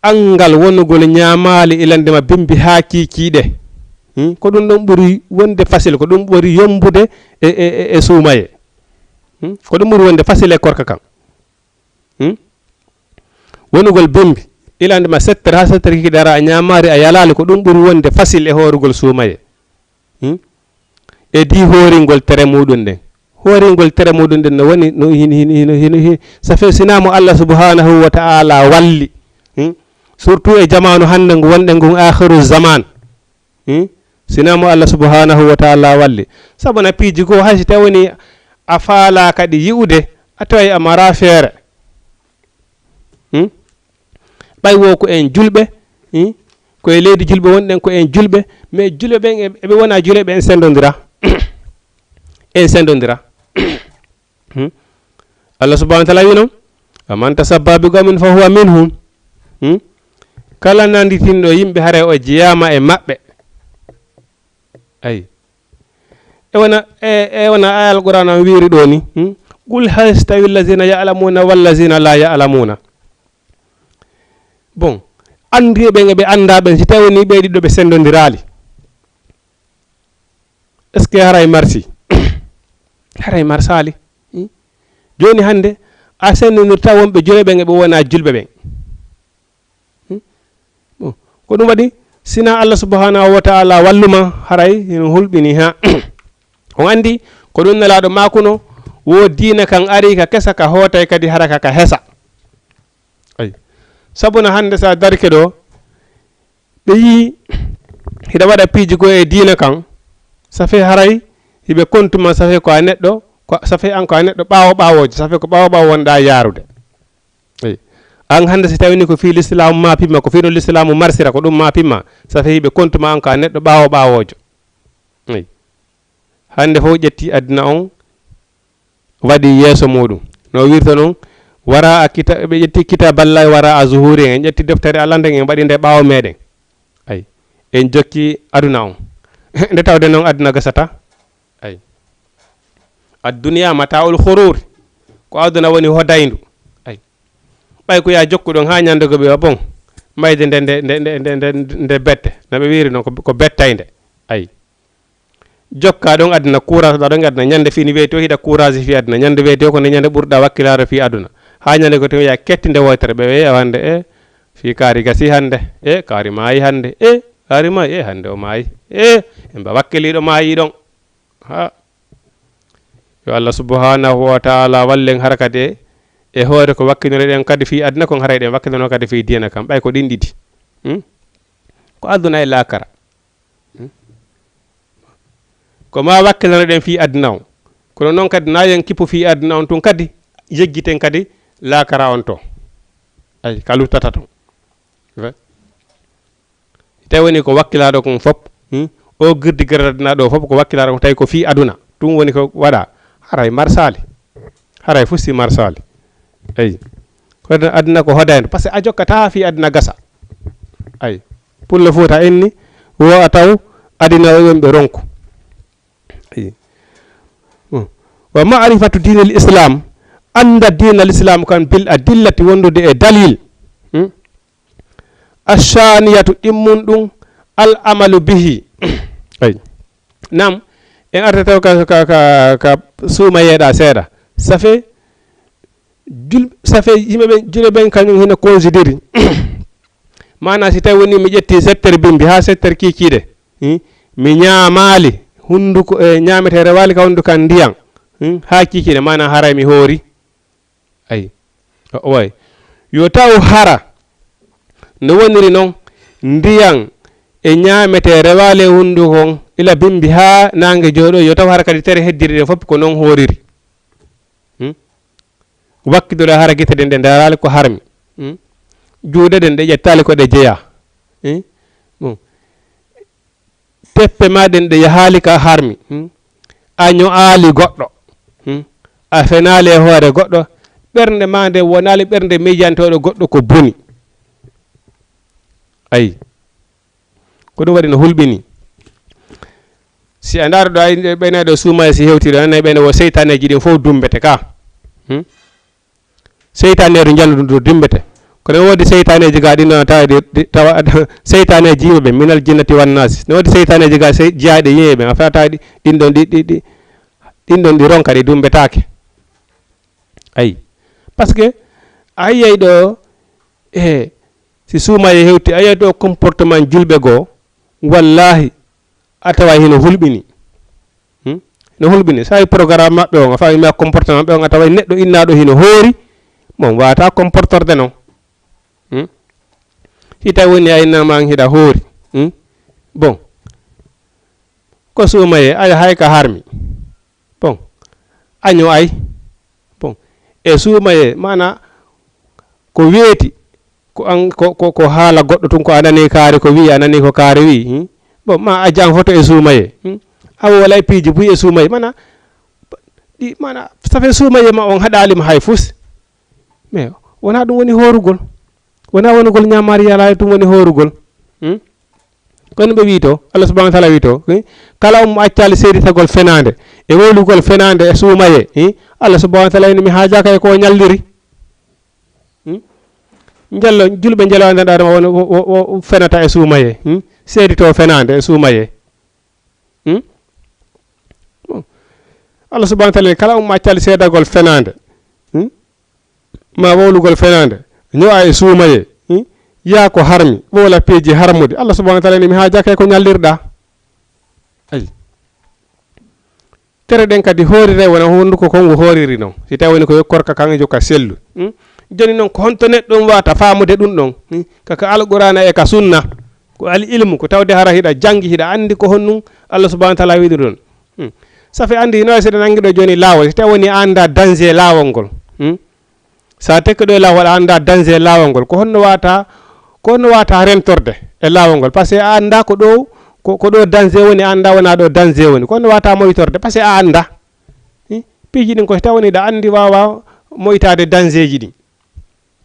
anngal wonugol ñaamaali ilande ma bimbi haa kiikiiɗe. Hmm? Ko ɗum ɗon ɓuri wonde facile, ko ɗum ɓuri yombude e, e, e, e suumaye. Hmm? Ko ɗum ɓuri wonde facile e korka kan. Hmm? Wonugol bimbi ilande ma sept heures haa sept heures kiikiiɗe, ara a ñaamaali, a yalaali, ko ɗum ɓuri wonde facile e hoorugol suumaye. Hmm? E di hooringol tere muɗum nden. Hooringol tere muɗum ɗen no woni, no hin, hin, hin, hin, hin, ça fait, sinaa mo Allah subhanahu wa ta'ala walli. Hmm? Surtout e jamaanu hannde ngu wonɗen ngun, akhiru zaman. Hmm? Sinaa mo Allah subhanahu wa ta'ala walli. Sabu na piiji goo, hay si tawii a faalaa kadi yi'ude, a taway a maraa feere. Hmm? Ɓay wo ko en julɓe, hmm? Ko e leydi julɓe wonɗen, ko en julɓe, mais julɓe ɓen e, eɓe wona julɓe, en sendondira. En sendondira. Hmm? Allah subhanahu wa ta'ala wi non, "Wa man tashabbaha bi qawmin fa huwa minhum." Hmm? Kala nanditinɗo yimɓe, haray o jeyaama e maɓɓe. Ay. E wona, e, e wona aya Alqur'an an wiiri ɗo ni, hmm? "Qul hal yastawi allazina ya'lamuna wallazina la ya'lamuna." Bon, annduɓe ɓen e ɓe anndaa ɓen, si tawii ni ɓe ɗiɗo ɓe sendondiraali, est-ce que haray marsi? Haray marsaali. Hmm? Jooni hannde, a sendondirta wonɓe julɓe ɓen e ɓe wona julɓe ɓen. Hmm? Bon, ko ɗum waɗi, sinaa Allah subhanahu wa ta'ala walluma, haray hino hulɓini ha. On anndi, ko ɗum Nelaaɗo maakuno, wo diina kan ari ka kesa, ka hootay kadi hara ka, ka hesa. Ay. Sabu na hannde sa darike ɗo, ɓe yii hiɗa waɗa piiji goo e diina kan, ça fait haray hiɓe kontuma, ça fait ko a neɗɗo, ko, ça fait an ko a neɗɗo ɓaawo ɓaawoojo, ça fait ko ɓaawo ɓaawo wonɗaa yaarude. Eyi. An hannde si tawii ni ko fii lislaamu ma pimma, ko fii no lislaamu marsira, ko ɗum ma pimma, ça fait hiɓe kontuma an ko a neɗɗo ɓaawo ɓaawoojo. Eyi. Hannde fof ƴetti aduna on, waɗi yeeso muɗum. No wirta noon, wara a kita-, ɓe ƴetti Kitaballahi wara a zuhuri, en ƴetti deftere Allah nden, en mbaɗi nde ɓaawo meɗen. Ay, en jokki aduna on. Nde tawde noon aduna gasata. Ay. Ad-dunya mata'ul ghurur. Ko aduna woni hodayndu. Ay. Ɓay ko ya jokku ɗon haa ñande ko ɓe wa bon. Mayde nde, nde, nde bette. No ɓe wiiri noon ko, ko bettaynde. Ay. Jokka ɗon aduna, courage ɗa ɗon aduna. Ñande fini weyti o hiɗa courage fi aduna. Ñande weyti o ko nde ñande ɓurɗa wakkilaare fi aduna. Haa ñande ko tun ya ketti nde woytere ɓe ɓe wande e fi kaari gasi hannde. E kaari maayi hannde. E kaari maayi, e hannde o maayi. E emba wakkiliiɗo maayi ɗon. Ha. Yo Allah subhanahu wa ta'ala wallen hara kadi e, e hoore ko wakkinoreɗen kadi fi aduna kon, haray ɗen wakkinono kadi fi diina kan. Ɓay ko ɗin ɗiɗi. Hmm? Ko aduna e laakara. Hmm? Ko ma wakkilano ɗen fii aduna on. Kono noon kadi, na yen kippu fii aduna on tun kadi, yeggiten kadi laakara on to. Ay, ka luttata ton. Ve. Tawi woni ko wakkilaaɗo kon fop, hmm? O girdi gardinaaɗo o fop ko wakkilaaɗo kon, tawi ko fii aduna. Ɗum woni ko waɗa. Haray marsaali. Haray fusti marsaali. Eyi. Ko aduna, aduna ko hodayno. Par ce que a jokkataa fii aduna gasa. Ay. Pullo Fuuta inni, wo a taw aduna o yomɓe ronku. Eyi. Hmm. Wa ma'rifatu diinil Islam, annda diinal Islam kan bil adillati, wondude e dalil. Hmm? Ashaniyatu, ɗimmun ɗum, al amalu bihi. Ay. Nam, en arta taw ka, ka, ka, ka suuma yeeɗa seeɗa. Ça fait, jul-, ça fait yimɓe ɓen, juulɓe ɓen kañum hino considéri. Maana si tawi woni mi ƴetti sept heures bimbi haa sept heures kiikiiɗe. Hmm? Mi ñaamaali hunnduko, e ñaametee rewaali ka hunnduko an ndiyan. Hmm? Haa kiikiiɗe, maana haray mi hoori. Ayi. O, o wayi. Yo taw hara no woniri noon, ndiyan e ñaametee rewaali e hunnduko on ila bimbi haa naange jooɗo, yo taw hara kadi tere heddiiɗe ɗen fof ko noon hooriri. Hmm? Wakkidoro hara gite ɗen ɗe ndaaraali ko harmi. Hmm? Juuɗe ɗen ɗe ƴettaali ko ɗe jeyaa. Hmm? Bon. Teppe ma ɗen ɗe yahaali ka harmi. Hmm? A ño'aali goɗɗo. Hmm? A fenaali e hoore goɗɗo. Ɓernde ma nde wonaali ɓernde miijantooɗo goɗɗo ko boni. Ayi. Ko ɗum waɗi no hulɓini. Si a ndaaro ɗo, ay, ɓe nayi ɗo suumaye si hewti ɗo, nanayi ɓe ne wo seytaneeji ɗin fof dummbete ka. Hmm? Seytaneeru njandu ndu dimbete. Kono woodi seytaneeji ga ɗin ɗon tawa ɗi, ɗi, tawa, seytaneeji yimɓe ɓe, minal jinnati wan naasi. No woodi seytaneeji ga sey, jeyaaɗi yimɓe ɓe, a fata ɗi, ɗin ɗon ɗi, ɗi, ɗi, ɗin ɗon ɗi ronka, ɗi dumbetaake. Ayi. Parce que a yiyay ɗo, e, si suumaye hewti, a yiyay ɗo comportement julɓe goo, wallahi, a tawa hino hulɓini. Hmm? No hulɓini, so a yi programme maɓɓe on, a faami ma comportement maɓɓe on, a taway neɗɗo innaaɗo hino hoori, mo on waawata comportorde non. Hmm? Si tawi woni a innama an hiɗa hoori. Hmm? Bon. Ko suumayee, ay hay ka harmi. Bon. Año ay. Bon. E suumayee, maana ko weeti, ko an, ko, ko, ko haala goɗɗo tun, ko a nani kaari ko wi'i, a nani ko kaari wi'i. Hmm? Bon, ma a jang foto e suumayee. Hmm? A wowlay piiji buy e suumayee. Maana, ɗi, maana, ça fait suumayee ma on haɗaali ma hay fus. Mais wonaa ɗum woni hoorugol. Wonaa wonugol ñaamaari yalaaɗo ɗum woni hoorugol. Hmm? Kono ɓe wii to, Allah subhanahu wa taala wii to, hmm? Kala on mo accaali seeditagol fenaande, e wowlugol fenaande e suumayee, hmm? Allah subhanahu wa taala ene mi haajaaka e ko o ñalliri. Hmm? Njallo, julɓe njalo anndanɗaa ɗum o, o, o, o fenata e suumayee, hmm? Seedito fenaande e suumayee. Hmm? Bon. Allah subhanahu wa taala, kala on mo accaali seedagol fenaande, hmm? Ma wowlugol fenaande, ño'a e suumayee, hmm? Yaa ko harmi, wowla piiji harmuɗi. Allah subhanahu wa taala ni mi haajaaka e ko ñallirɗaa. Ayi. Tere ɗen kadi hoorire wona honduko kon ngu hooriri non. Si tawi woni ko yo korka kan e jokka sellu. Hmm? Joni non ko honto neɗɗo on waawata faamude ɗum ɗon? Hmm? Ka, ka Alqur'aana e ka sunna. Ko al ilmu, ko tawde hara hiɗa janngi, hiɗa anndi ko honnun Allah subhanahu wa taala wiɗi ɗon. Hmm. Ça fait anndi hino wawi seɗa nangi ɗo joni laawol. Si tawi woni a annda danger laawol ngol. Hmm? Sa tekki ɗo e laawol, a annda danger laawol ngol. Ko honno waawata, ko honno waawata rentorde e laawol ngol? Parce que a annda ko ɗo, ko, ko ɗo danger woni, a annda wona ɗo danger woni. Ko honno waawata moytorde? Parce que a annda. Hmm? Piiji ɗin ko si tawi woni ɗa anndi waawa moytaade danger ji ɗin.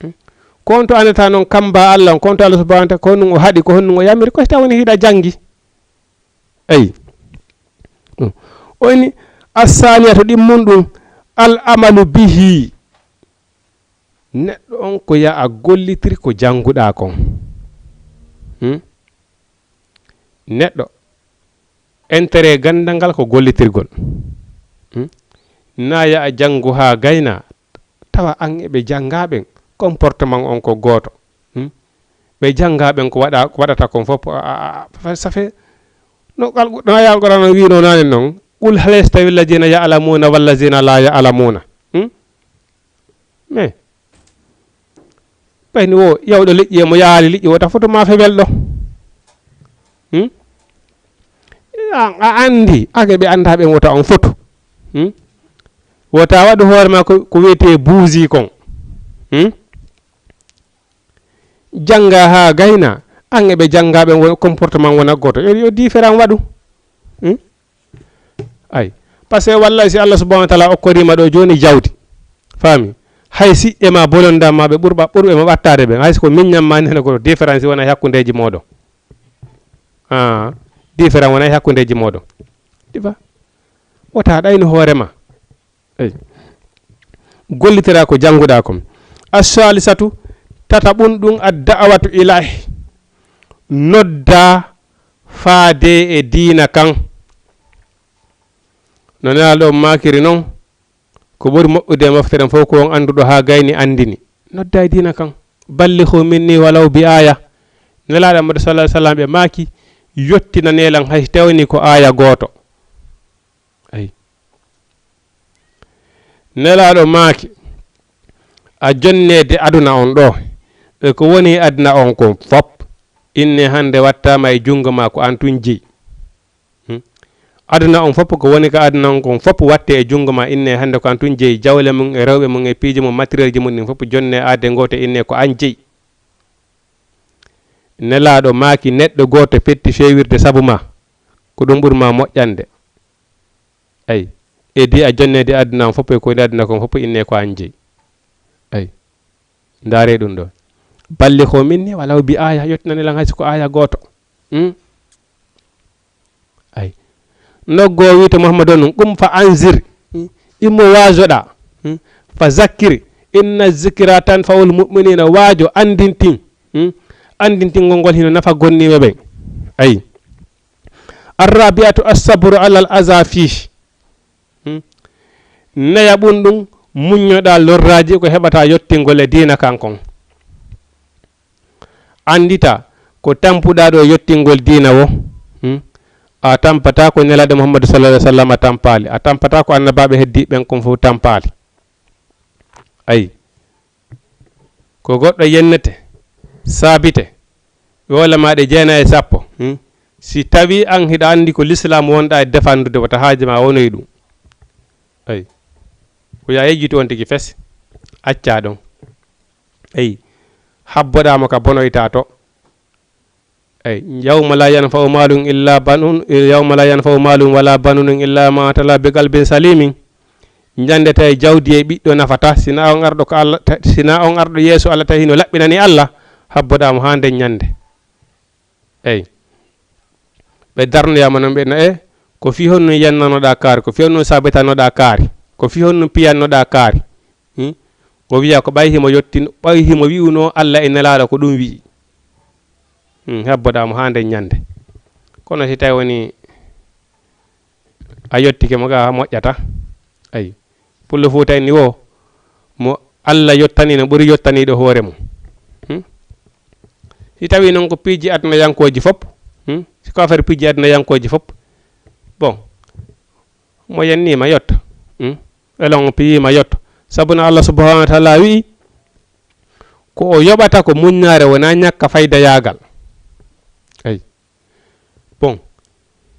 Hmm? Ko on to anndata noon kamba Allah on, ko on to Allah subhanahu wa taala, ko honɗum o haɗi, ko honɗum o yamiri, ko si tawi woni hiɗa janngi. Eyi. Hmm. O ini, assaniyatu ɗimmun ɗum, al amalu bihi. Neɗɗo on ko ya a gollitiri ko jannguɗaa kon. Hmm? Neɗɗo, intérêt ganndal ngal ko gollitirgol. Hmm? Na ya a janngu haa gayna, tawa an e ɓe janngaa ɓen, comportement on ko gooto. Hmm? Ɓe janngaa ɓen ko waɗa, ko waɗata kon fof, a, a, a, ça fait, no Al-, no aya Alqur'aana wiino naane non, "Qul hal yastawi alladhina ya'lamuna walladhina la ya'lamuna?" Hmm? Mais, ɓayni wo yawɗo liƴƴi e mo yaali liƴƴi wota foto ma fewel ɗo. Hmm? A, a anndi, ake ɓe annda ɓen wota on foto. Hmm? Wota waɗu hoore ma ko, ko wiyetee buusi kon. Hmm? Jannga haa gayna, an e ɓe jannga ɓen wo-, comportement wona gooto. Yo, yo différent waɗu. Hmm? Ay. Parce que wallahi si Allah subhanahu wa taala okkorima ɗo joni jawdi. Faami? Hay si e ma bolonda ma ɓe ɓurɓa, ɓurɓe ma ɓattade ɓen. Hay si ko miññam ma nene ko différence wona e hakkundeji moɗon. Ah, différent wona e hakkundeji moɗon. Difa? Wota ɗayno hoore ma. Eyi. Gollitira ko jannguɗaa kon. Assalisatu, tataɓun ɗum, ad-da'watu ilayhi. Nodda faade e diina kan. No Nelaaɗo on maakiri non, ko ɓuri moƴƴude e mofte ɗen fof ko on annduɗo haa gayni anndini. Nodda e diina kan. Ballighu minni walaw bi aya. Nelaaɗo Muhammadu sallallahu alaihi wasallam ɓe maaki, yottinanee lan hay si tawni ko aya gooto. Ayi. Nelaaɗo maaki, a jonneede aduna on ɗo, e ko woni aduna on kon fop, inne hannde wattaama e junngo ma, ko an tun jeyi. Hmm? Aduna on fop, ko woni ka aduna on kon fop watte e junngo ma, inne hannde ko an tun jeyi. Jawle mum e rewɓe mum e piiji mum, matériel ji mum ɗin fop jonne aade gooto, inne ko an jeyi. Nelaaɗo maaki, neɗɗo gooto petti feewirde sabu ma, ko ɗum ɓuri ma moƴƴande. Ay, e di a jonneede aduna on fof e ko woni aduna kon fof inne ko an jeyi. Ay, ndaare ɗum ɗo. Ballighu minni walaw bi aya, yottinane lan hay si ko aya gooto. Hmm? Ay. Noggo wiite Muhammadu on, qum fa anzir. Hmm? Immo waajoɗa. Hmm? Fa zakkir. Inna zikra tanfa'ul mu'minina. Waajo, anndintin. Hmm? Anndintingol ngol hino nafa gonniiɓe ɓen. Ay. Arrabiatu assabru alal aza fih. Hmm? Nayaɓun ɗum, muññoɗaa lorraaji ko heɓata yottingol e diina kan kon. Anndita ko tampuɗaa ɗo yottingol diina wo. Hmm? A tampata ko Nelaaɗo Muhammadu sallallahu alaihi wasallam tampaali. A tampata ko annabaaɓe heddiiɓe ɓen kon fof tampaali. Ayi. Ko goɗɗo yennete, saabite, ɓe walla ma ɗe jeenayi e sappo. Hmm? Si tawi an hiɗa anndi ko l'islam wonɗa e defandude, wata haaje ma wonoyi ɗum. Ayi. Ko ya yejjitu on tigi fes, acca ɗon. Ayi. Habboɗa mo ka bonoyta to. Eyi, yawma la yanfa'u malun illa banun, yawma la yanfa'u malun wala banun illa ma atala bi qalbin salimin. Ñande tawi jawdi e ɓiɗɗo nafata, sina on arɗo ko Allah, ta-, sina on arɗo yeeso Allah tawi hino laɓɓinani Allah, habboɗa mo haa nden ñande. Eyi. Ɓe darnoyama non ɓe na e, ko fii honno yennanoɗa kaari, ko fii honno sabitanoɗa kaari, ko fii honno piyannoɗa kaari. Hmm? O wiya ko ɓay himo yottin, ɓay himo wi'uno Allah e Nelaaɗo ko ɗum wi'i. Hmm, habboɗa mo haa nden ñande. Kono si tawi woni a yottike mo ga moƴƴata. Ayi. Pullo Fuuta en ni wo, mo Allah yottani no ɓuri yottaniɗo hoore mum. Hmm? Si tawi non ko piiji adunayankooji fop, hmm? Si ko affaire piiji adunayankooji fop, bon, mo yennima yotta. Hmm? Elon piyima yotto. Sabu no Allah subhanahu wa ta'ala wi'i, ko o yoɓata ko muññaare, wona ñakka faydayaagal. Eyi. Bon.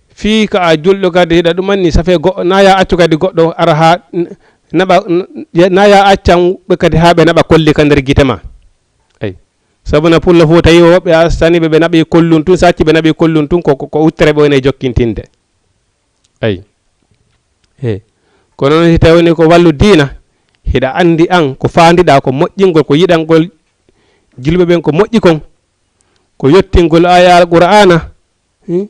Fii ka a julɗo kadi hiɗa ɗum anni, ça fait go-, na ya accu kadi goɗɗo ara haa n-, naɓa, n-, na ya accan ɓe kadi haa ɓe naɓa kolli ka nder gite ma. Eyi. Sabu na Pullo Fuuta yi woɓɓe a sani ɓe, ɓe naɓi kollun tun, sacci ɓe naɓi kollun tun, ko, ko, ko uttere ɓe woni e jokkintinde. Eyi. He. Kono noon si tawi woni ko wallu diina, hiɗa anndi an ko faandiɗaa ko moƴƴingol, ko yiɗangol julɓe ɓen ko moƴƴi kon, ko yottingol aaya Alqur'aana, hmm?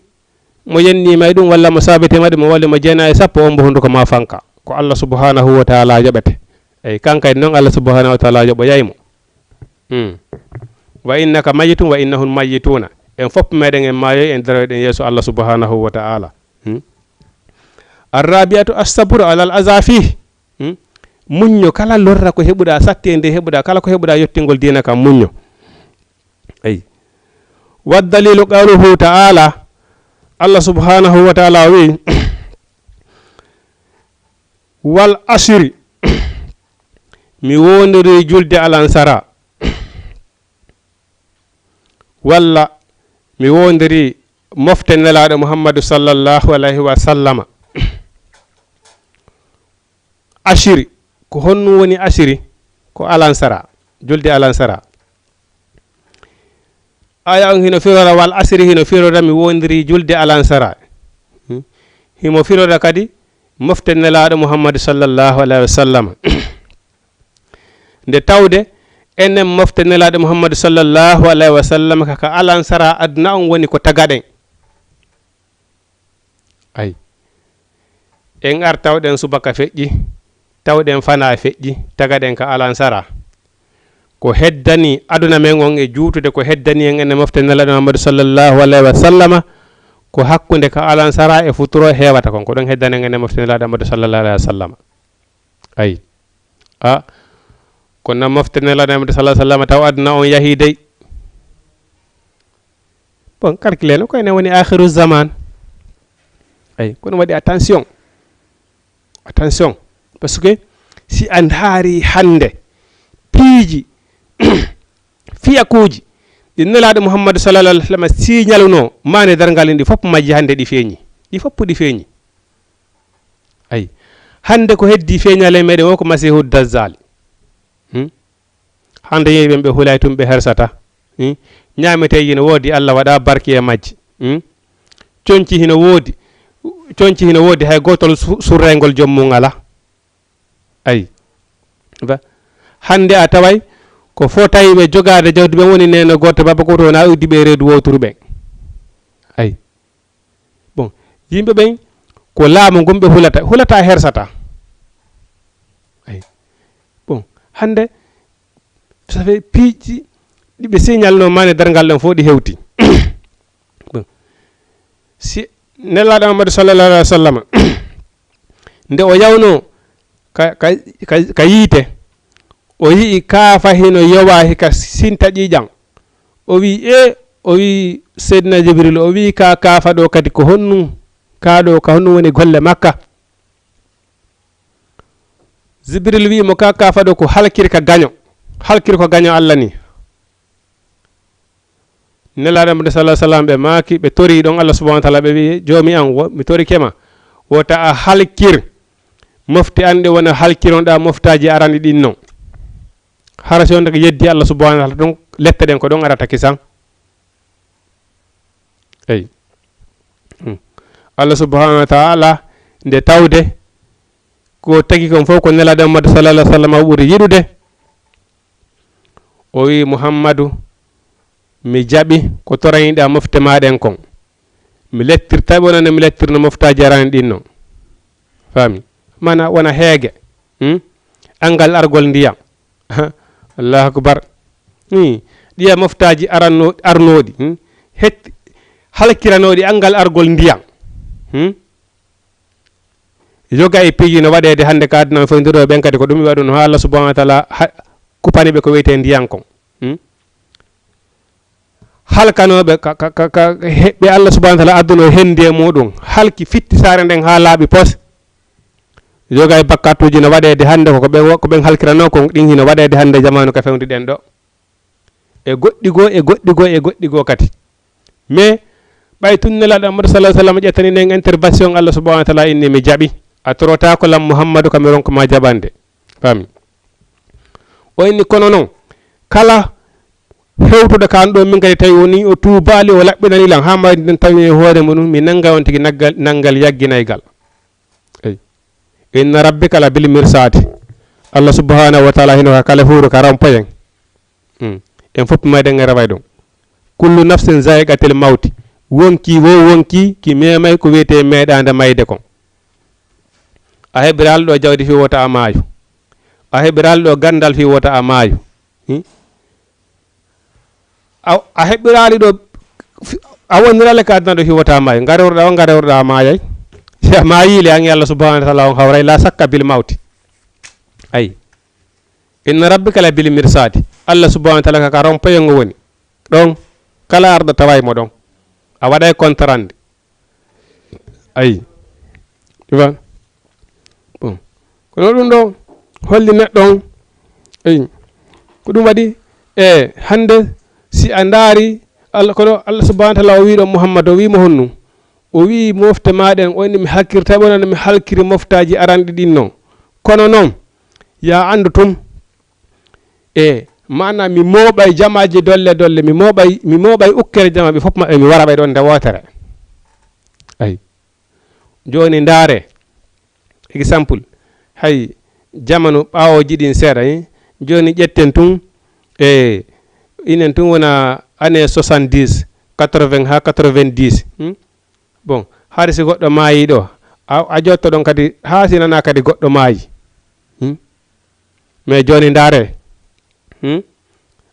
Mo yenniima e ɗum walla mo saabitiima ɗum, mo walli mo jeenayi e sappo, on mbo hunnduko ma fanka. Ko Allah subhanahu wa ta'ala yoɓete. Eyi, kanka e noon Allah subhanahu wa ta'ala yoɓoyay mo. Hmm. Wa innaka mayyitun wa innahum mayyituna. En fof meɗen en maayoy, en daroyɗen yeeso Allah subhanahu wa ta'ala. Hmm. Arrabi'atu as-sabru alal aza fih. Hmm. Muñño kala lorra ko heɓuɗa, sattee nde heɓuɗa, kala ko heɓuɗa yottingol diina kam, muñño. Eyi. Wa dalilu qawluhu ta'ala, Allah subhanahu wa ta'ala o wi'i, "Wal asri, mi wondiri julde alansara." Walla mi wondiri mofte Nelaaɗo Muhammadu sallallahu alayhi wa sallama. Asiri, ko honɗum woni asiri? Ko alansara, julde alansara. Aya on hino firora wal asiri, hino firora mi wondiri julde alansara. Hmm? Himo firora kadi mofte Nelaaɗo Muhammadu sallallahu alayhi wa sallam. Nde tawde enen mofte Nelaaɗo Muhammadu sallallahu alayhi wa sallam ka, ka alansara aduna on woni ko tagaɗen. Ay. En ar tawɗen subaka feƴƴi, tawɗen fana feƴƴi, tagaɗen ka alansara. Ko heddani aduna men on e juutude, ko heddani en enen mofte Nelaaɗo Muhammadu sallallahu alayhi wa sallama, ko hakkunde ka alansara e futuro heewata kon. Ko ɗon heddani en enen mofte Nelaaɗo Muhammadu sallallahu alayhi wa sallama. Ay. A, kono mofte Nelaaɗo Muhammadu sallallahu alayhi wa sallam, taw aduna on yahi dey. Bon, calculé no ko enen woni akhiru zaman. Ay, kono waɗi attention. Attention. Parce que si a ndaari hannde piiji, fiyakuuji ɗi Nelaaɗo Muhammadu sallallahu alayhi wa sallam siñaluno, maande darngal, ɗi fof majji hannde ɗi feeñi. Ɗi fof ɗi feeñi. Ay. Hannde ko heddi feeñaale meɗen o ko Masiihu Dajjaal. Hmm? Hannde yimɓe ɓe hulay tun ɓe hersata. Hmm? Ñaametee hino woodi, Allah waɗa barki e majji. Hmm? Conci hino woodi. Conci hino woodi, hay gootol su-, surrayngol joom mum alaa. Ay. Ba-, hannde a taway ko fotayɓe jogaade jawdi ɓen woni neene gooto, baaba gooto, wona uddiiɓe e reedu wooturu ɓen. Ay. Bon, yimɓe ɓen ko laamu ngun ɓe hulata, hulata hersata. Ay. Bon, hannde, ça fait piiji ɗi ɓe signalno maande darngal ɗen fof ɗi hewti. Bon. Si Nelaaɗo Muhammadu sallallahu alayhi wa sallam, nde o yawno ka, ka, ka, ka yiite, o yi'i kaafa hino yowa hika sinta ƴiiƴan. O wi'i, "E," o wi'i Seydina Jibril, o wi'i, "Ka kaafa ɗo kadi ko honɗum?" Kaa ɗoo, ka honɗum woni golle makka? Jibril wi'i mo, "Ka, ka faɗo ko halkir ka gaño. Halkir ko gaño Allah ni." Nelaaɗo Muhammad sallallahu alaihi wasallam ɓe maaki, ɓe tori ɗon Allah subhanahu wa ta'ala, ɓe wi'i, "Joomi an, wo-, mi torike ma, wota a halkir mofte an ɗe wona halkironɗa moftaaji arani ɗin non." Hara si on yeddi Allah subhanahu wa ta'ala, ɗon lette ɗen ko ɗon arata kisan. Eyi. Hmm. Allah subhanahu wa ta'ala nde tawde ko tagi kon fof ko Nelaaɗo Muhammad sallallahu alaihi wasallam ɓuri yiɗude. O wi, "Muhammadu, mi jaɓi ko toraniɗa mofte maɗen kon. Mi lettirta ɓe wonande mi lettirno moftaaji arani ɗin non." Faami? Mana wona heege. Hmm? Angal argol ndiyam. Allahu akbar. Hmm. Ɗiya moftaaji aranno-, arnooɗi. Hmm? Het-, halkiranooɗi angal argol ndiyam. Hmm? Yoga e piiji no waɗeede hannde ka aduna fof, ndiro ɓen kadi ko ɗum ɓe waɗuno haa Allah subhanahu wa ta'ala ha-, kupani ɓe ko wiyetee ndiyan kon. Hmm? Halkanooɓe ka, ka, ka, ka heɓɓe Allah subhanahu wa ta'ala adduno hendi e muɗum, halki fitti saare nden haa laaɓi pos. Yoga e bakkatuuji no waɗeede hannde ko, ko ɓen, ko ɓen halkiranoo kon, ɗin hino waɗeede hannde jamaanu ka fewndi ɗen ɗo. E goɗɗi goo, e goɗɗi goo, e goɗɗi goo kadi. Mais ɓay tun Nelaaɗo Muhammad sallallahu alaihi wasallam ƴettani nen intervention, Allah subhanahu wa ta'ala inni, "Mi jaɓi. A torotaako lam Muhammadu, ka mi ronka ma jaɓande." Faami? O inni, "Kono non, kala hewtuɗo ka an ɗo min kadi tawi woni o tuubaali, o laɓɓinani lan, haa mayde nden tawi e hoore mum, mi nanga on tigi naggal, nangal yagginaygal." Eyi. "Inna rabbika la bil mirsadi." Allah subhanahu wa ta'ala hino ka kala huuru ka rampoyen. Hmm. En fof meɗen e raway ɗum. "Kullu nafsin zaiqatil mawti." Wonki wo wonki ki memay ko wiyetee meɗaande mayde kon. A heɓiraali ɗo jawdi fii wota a maayu. A heɓiraali ɗo ganndal fii wota a maayu. Hmm? A, a heɓiraali ɗo fi-, a woniraali ka aduna ɗo fii wota a maayu. Ngarewruɗa o, ngarewruɗa a maayay. Si a maayii le an e Allah subhanahu wa ta'ala on hawray la sakka bil mawti. Ay. "Inna rabbika la bil mirsadi." Allah subhanahu wa ta'ala ka, ka rompoyen o woni. Ɗon, kala arɗo taway mo ɗon. A waɗay kontarande. Ayi. Ivan. Bon. Kono ɗum ɗo holli neɗɗo on. Ayi. Ko ɗum waɗi, e hannde si a ndaari Allah, kono Allah subhanahu wa ta'ala o wii ɗo Muhammad, o wii mo honnu? O wii mofte maɗen, o inni mi halkirta ɓe wonande mi halkiri moftaaji aranɗi ɗin non. Kono non, ya anndu tun, e maana mi mooɓay jamaaji dolle dolle, mi mooɓay, mi mooɓay ukkere jama, ɓe fof maɓɓe mi wara ɓe ɗon nde wootere. Ayi. Jooni ndaare, exemple, hay jamanu ɓaawoji ɗin seeɗa, eh? Jooni ƴetten tun, e inen tun wona année soixante-dix, quatre-vingts haa quatre-vingt-dix, hmm? Bon, hari si goɗɗo maayi ɗo, a, a jotto ɗon kadi, haa si nana kadi goɗɗo maayi. Hmm? Mais jooni ndaare, hmm?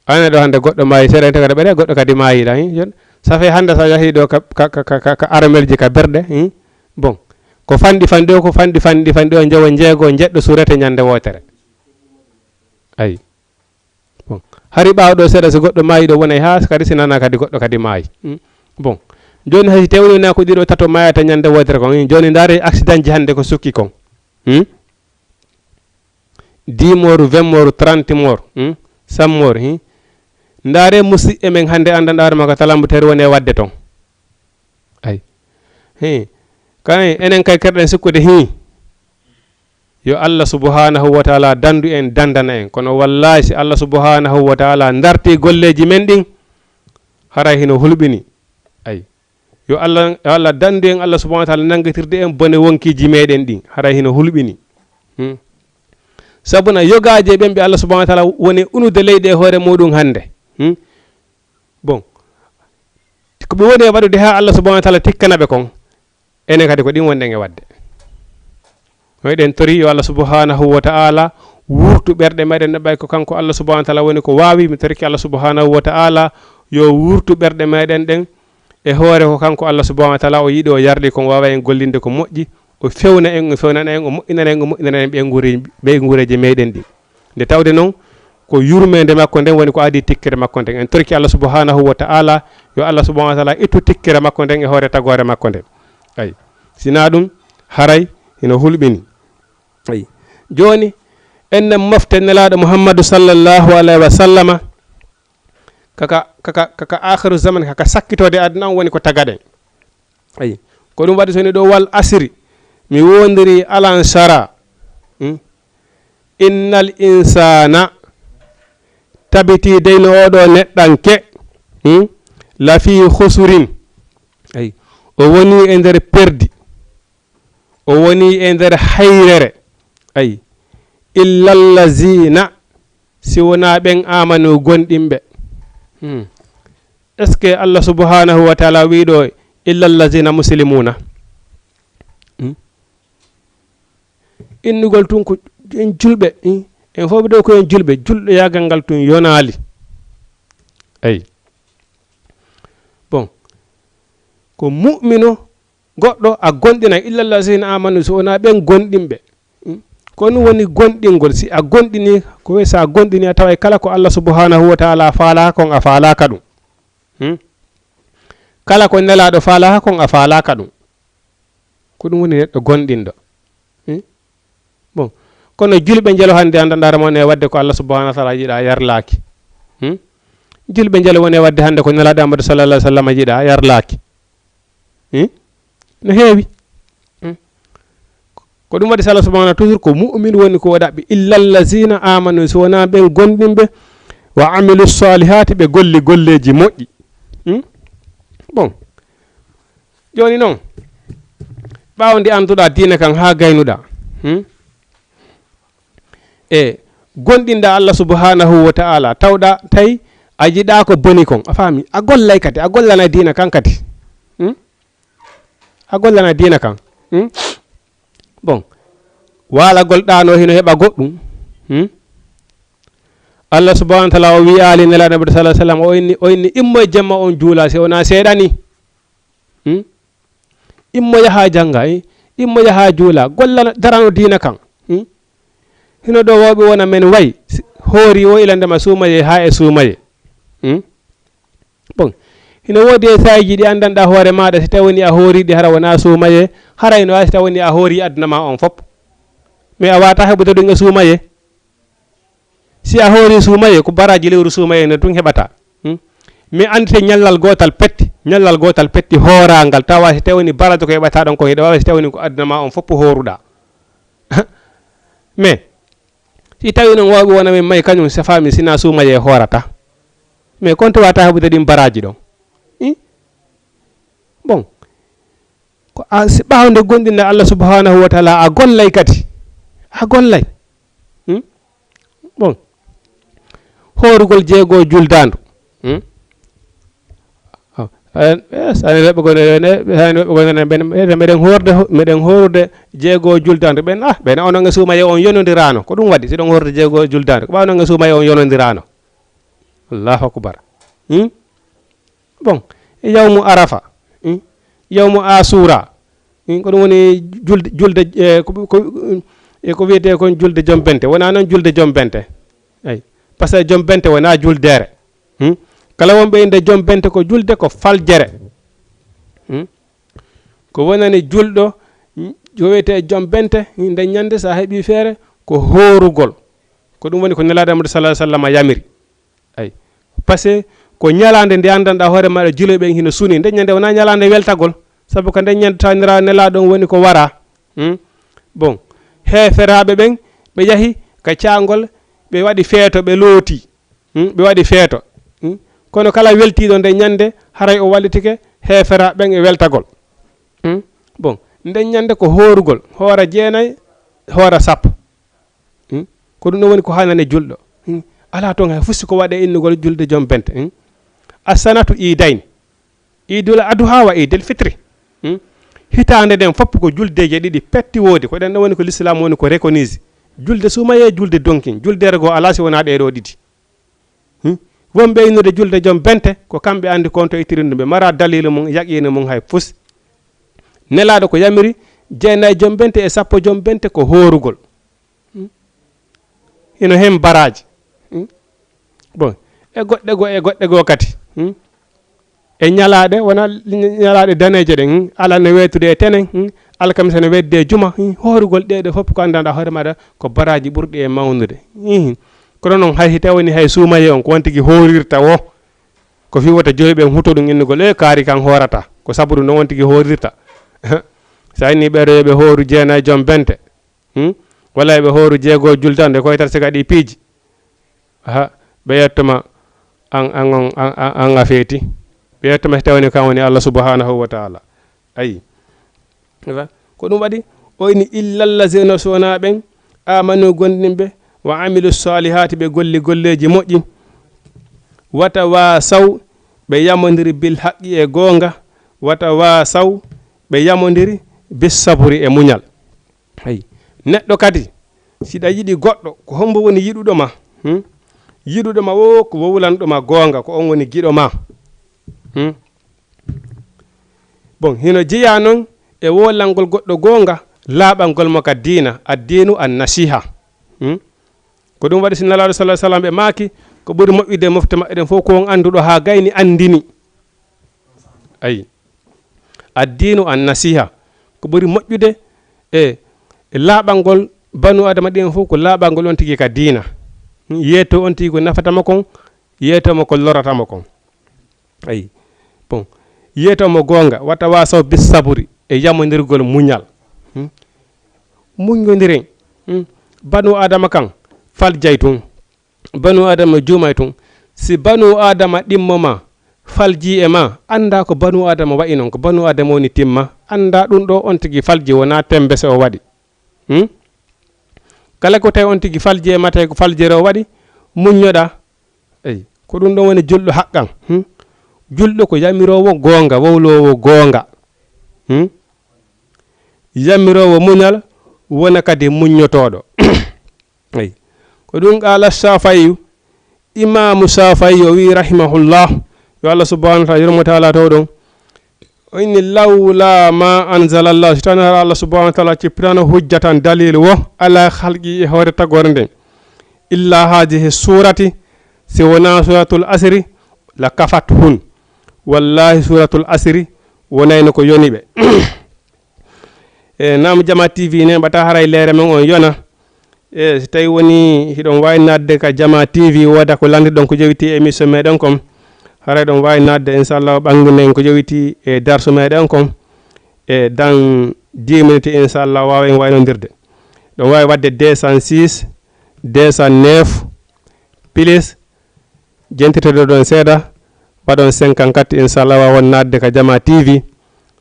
Ane ɗo hannde goɗɗo maayi, seeɗa en tagata ɓeɗe, goɗɗo kadi maayi ɗa, hmm? Jon-, ça fait hannde sa yahi ɗo ka, ka, ka, ka, ka, ka armelji ka berɗe, hmm? Bon, ko fanɗi fanɗi o, ko fanɗi fanɗi fanɗi o, njowo, njeego, njeɗɗo surete ñande wootere. Ayi. Bon. Hari ɓaawo ɗo seeɗa, so goɗɗo maayi ɗo, wonay haa kadi si nana kadi goɗɗo kadi maayi. Hmm? Bon. Jooni hay si tewni wona ko ɗiɗo tato maayata ñande wootere kon, hmm? Jooni ndaare accident ji hannde ko sukki kon. Hmm? Dix morts, vingt morts, trente morts, hmm? Cent morts, hmm? Ndaare musiɗɓe men hannde annda ndaare ma ko talambuteeri woni e waɗde ton. Ay. He. Kay, enen kay kerɗen sikkude, hi. Yo Allah subhanahu wa ta'ala dandu en, dandana en. Kono wallahi, si Allah subhanahu wa ta'ala darti golleji men ɗin, haray hino hulɓini. Ay. Yo Allah, yo Allah dandu en, Allah subhanahu wa ta'ala nangitirde en bone wonkiji meɗen ɗin. Haray hino hulɓini. Hmm. Sabuna yogaje ɓen ɓe Allah subhanahu wa ta'ala woni unude leyɗe e hoore muɗum hannde. Hmm. Bon. Ko ɓe woni e waɗude haa Allah subhanahu wa ta'ala tikkana ɓe kon, enen kadi ko ɗin wonɗen e waɗde. No eɗen tori yo Allah subhanahu wa ta'ala wurtu ɓerɗe meɗen, no ɓay ko kanko Allah subhanahu wa ta'ala woni ko waawi. Mi toriki Allah subhanahu wa ta'ala yo wurtu ɓerɗe meɗen ɗen e hoore ko kanko Allah subhanahu wa ta'ala o yiɗi, o yarli kon, waawa en gollinde ko moƴƴi, o fewna en, o fewnana en, o moƴƴinana en, o moƴƴinana en ɓeynguure-, ɓeynguureeje meɗen ɗin. Nde tawde non, ko yurmeende makko nden woni ko adii tikkere makko nden. En torki Allah subhanahu wa ta'ala, yo Allah subhanahu wa ta'ala ittu tikkere makko nden e hoore tagoore makko nden. Ay. Sinaa ɗum, haray hino hulɓini. Ayi. Jooni, enen mofte Nelaaɗo Muhammadu sallallahu alayhi wa sallama, kaka, kaka, kaka aakhiru zaman, kaka sakkitoode aduna on woni ko tagaɗen. Ayi. Ko ɗum waɗi so ni ɗo wal asri, mi wondiri alan sara. Hmm? Innal insana, tabiti dey no oɗo neɗɗanke, hmm? Lafi khusurin. Ayi. O woni e nder perdi. O woni e nder hayrere. Ayi. Illallazina, si wonaa ɓen amanu gonɗinɓe. Hmm. Est-ce que Allah subhanahu wa ta'ala wii ɗo, "Illallazina muslimuna"? Hmm? Innugol tun ko en julɓe, hmm? En fof ɗo ko en julɓe, julɗo yaagal ngal tun yonaali. Ayi. Bon. Ko mu'mino goɗɗo a gonɗina, illallazina amanu, so wonaa ɓen gonɗinɓe. Hmm? Ko ɗum woni gonɗingol. Si a gonɗini, ko wi sa gonɗini, a taway kala ko Allah subhanahu wa ta'ala faalaaka kon, a faalaaka ɗum. Hmm? Kala ko Nelaaɗo faalaaka kon, a faalaaka ɗum. Ko ɗum woni neɗɗo gonɗinɗo. Hmm? Bon, kono julɓe njelo hannde, anndanɗaa, wone wadde ko Allah subhanahu wa ta'ala yiɗa yarlaaki. Hmm? Julɓe njelo wone wadde hannde ko Nelaaɗo Amadou sallallahu alaihi wa sallam yiɗa yarlaaki. Hmm? No heewi. Hmm? Ko ɗum waɗi, so Allah subhanahu wa ta'ala toujours ko mu'min woni ko o ɗaɓɓi, illallazina amanu, so wonaa ɓen gonɗinɓe, wa amilu salihati, ɓe golli golleeji moƴƴi. Hmm? Bon. Jooni noon, ɓaawo nde annduɗaa diina kan haa gaynuɗaa, hmm? E gonɗinɗaa Allah subhanahu wa ta'ala, tawɗaa tawi a yiɗaa ko boni kon, a faami? A gollay kadi, a gollanay diina kan kadi. Hmm? A gollanay diina kan. Hmm? Bon, waalagol ɗaano hino heɓa goɗɗum. Hmm? Allah subhanahu wa ta'ala o wi'aali Nelaaɗo Muhammad sallallahu alaihi wa sallam, o inni, o inni, "Immo e jemma on juula, si wonaa seeɗa ni." Hmm? Immo yaha jannga, eh? Immo yaha juula, golla, darano diina kan. Hmm? Hino ɗo wooɓe wona men way, si-, hoori o ilandema suumaye haa e suumaye. Hmm? Bon, hino woodi e saa'iiji ɗi anndanɗaa hoore maaɗa, si tawi woni a hooriiɗi hara wonaa suumaye, hara hino waawi si tawi woni a hoori aduna ma on fop. Mais a waawataa heɓude ɗum e suumaye. Si a hoori suumaye, ko baraaji lewru suumaye no tun heɓata. Hmm? Mais anndite ñallal gootal petti, ñallal gootal petti hooraangal, tawa si tawi woni baraaji ko heɓata ɗon ko hiɗa waawi si tawi woni ko aduna ma on fop hooruɗaa. Mais si tawi noon wooɓe wona men may kañum se faami sina suumaye hoorata. Mais kon tawata heɓude ɗin baraaji ɗon. Hmm? Bon. Ko a, si ɓaawo nde gonɗinɗa Allah subhanahu wa ta'ala, a gollay kadi. A gollay. Hmm? Bon. Hoorugol jeego juldaandu. Hmm? Oh, eh, eh, sani rewɓe gone, eh, ne, sani rewɓe gone, ne, ɓen, eh, meɗen hoorde, meɗen hoorde jeego juldaandu. Ɓen, ah, ɓen onon e suumaye on yonondiraano. Ko ɗum waɗi, si ɗon hoorde jeego juldaandu. Ko ɓaawo onon e suumaye on yonondiraano. Allahu akbar. Hmm? Bon, e yawmu Arafa, hmm? Yawmu Asura, hmm? Ko ɗum woni julde, julde, eh, ko, ko, eh, ko wiyetee kon julde jombente. Wonaa noon julde jombente. Eyi. Par ce que jombente wonaa juldeere. Hmm? Kala wonɓe innde jombente ko julde ko faljere. Hmm? Ko wonani julɗo, hmm, ko wiyetee jombente, hmm, nden ñande so a heɓii feere, ko hoorugol. Ko ɗum woni ko Nelaaɗo Muhammadu sallallahu alaihi wa sallam yamiri. Ay. Parce que ko ñalaande nde anndanɗaa hoore maaɗa, julɓe ɓen hino suni. Nden ñande wonaa ñalaande weltagol. Sabu ko nden ñande tawa nira-, Nelaaɗo on woni ko wara. Hmm? Bon. Heeferaaɓe ɓen, ɓe yahi ka caangol, ɓe waɗi feeto, ɓe looti. Hmm? Ɓe waɗi feeto. Hmm? Kono kala weltiiɗo nden ñande, haray o wallitike heeferaaɓe ɓen e weltagol. Hmm? Bon. Nden ñande ko hoorugol. Hoora jeenay, hoora sappo. Hmm? Ko ɗum ɗon woni ko haanani julɗo. Hmm? Alaa toon hay fusi ko waɗee innugol julde jombente. Hmm? Assanatu iidayni. Iidul aduha wa iidul fitri. Hmm? Hitaande nden fof ko juldeeje ɗiɗi petti woodi. Ko ɗen ɗon woni ko l'islam woni ko reconise. Julde suumaye, julde donkin. Juldeere goo alaa si wonaa ɗee ɗoo ɗiɗi. Hmm? Wonɓe innude julde jombente, ko kamɓe anndi kon to ittirin ɗum. Ɓe mara daliilu mum, yaqiinu mum hay fusi. Nelaaɗo ko yamiri, jeenay jombente e sappo jombente ko hoorugol. Hmm? Hino hen baraaji. Hmm? Bon, e goɗɗe goo, e goɗɗe goo kadi. Hmm? E ñalaaɗe, wona ñalaaɗe daneeje ɗen. Hmm? Alaa no weetude e tenen. Hmm? alkamisa ne wedde juma, hmm, hoorugol ɗee ɗoo fof ko anndanɗaa hoore maaɗa ko baraaji ɓurɗi e mawnude. Hmm. Kono noon hay si tawii hay suumayee on ko on tigi hoorirta o, ko fii wota joyi ɓen huto ɗum innugol, "E kaari kan hoorata." Ko sabu ɗum noon on tigi hoorirta. So a inni ɓeeɗo yo ɓe hooru jeenayi joom bente, hmm? Walla yo ɓe hooru jeego jultande, ko e tar siga ɗi piiji. Aha, ɓe yettoma an, an, on, an, an, an a feeti. Ɓe yettoma si tawii kan woni Allah subhanahu wa ta'ala. Ayi. Ko ɗum waɗi o inni, "Illa allazina", so wonaa ɓen, "amanu", gomɗinɓe, "wa amilu salihati", ɓe golli golleeji moƴƴi, "wata wasaw", ɓe yamondiri, "bil haqqi", e goonga, "wata wasaw", ɓe yamondiri, "bis sabri", e muñal. Hey. Neɗɗo kadi, si ɗa yiɗi goɗɗo, ko hombo woni yiɗuɗo ma? Hmm? Yiɗuɗo ma o ko wowlanɗo ma goonga, ko on woni giɗo ma. Hmm? Bon, hino jeyaa noon e wowlangol goɗɗo goonga, laaɓangol mo ka diina, addiinu an nasiha. Hmm? Ko ɗum waɗi si Nelaaɗo sallallahu alaihi wasallam ɓe maaki, ko ɓuri moƴƴude e mofte maɓɓe ɗen fof ko on annduɗo haa gayni anndini. Ayi. Addiinu an nasiha. Ko ɓuri moƴƴude e, e laaɓangol banu Adama ɗin fof ko laaɓangol on tigi ka diina. Hmm? Yeeto on tigi ko nafata mo kon, yeeto mo ko lorata mo kon. Ayi. Bon. Yeeto mo goonga, wata wasaw bis sabri, e yamondirgol muñal. Hmm? Muñgondiren. Hmm? Banu Adama kan, faljay tun. Banu Adama juumay tun. Si banu Adama ɗimmo ma, falji e ma, annda ko banu Adama wa'i non, ko banu Adama woni timma, annda ɗum ɗo on tigi falji, wona tembe se o waɗi. Hmm? Kala ko tawi on tigi falji e ma, tawi ko faljere o waɗi, muññoɗa. Eyi, ko ɗum ɗon woni julɗo haqqan. Hmm? Julɗo ko yamiroowo goonga, wowloowo goonga. Hmm? Yamiroowo muñal, wona kadi muññotooɗo. Eyi. Ko ɗum qaala Shaafi'i, Imaamu Shaafi'i o wi'i, rahimahullah, yo Allah subhanahu wa ta'ala yurmo taala to ɗon. O inni, "Lawla ma anzalallah", si tawno hara Allah subhanahu wa ta'ala cippitano hujjatan, dalil wo, ala khalqi, e hoore tagore nden, "illa hadhihi surati", si wona suratul asri, "la kafathun", wallahi suratul asri wonayno ko yoni ɓe. E Naam Jama T V ne ɓata haray leere men on yona. E si tawi woni hiɗon waawi naatde ka Jama T V, wooda ko lanndirɗon ko jowiti e émission meɗen kon, haray ɗon waawi naatde, inchallah, ɓanngunden ko jowiti e darsu meɗen kon. E dans dix minutes, inchallah, waawen waynondirde. Ɗon waawi waɗde deux cent six, deux cent neuf, plus, jentitoɗo ɗon seeɗa, waɗon cinquante-quatre, inchallah, waawon naatde ka Jama T V.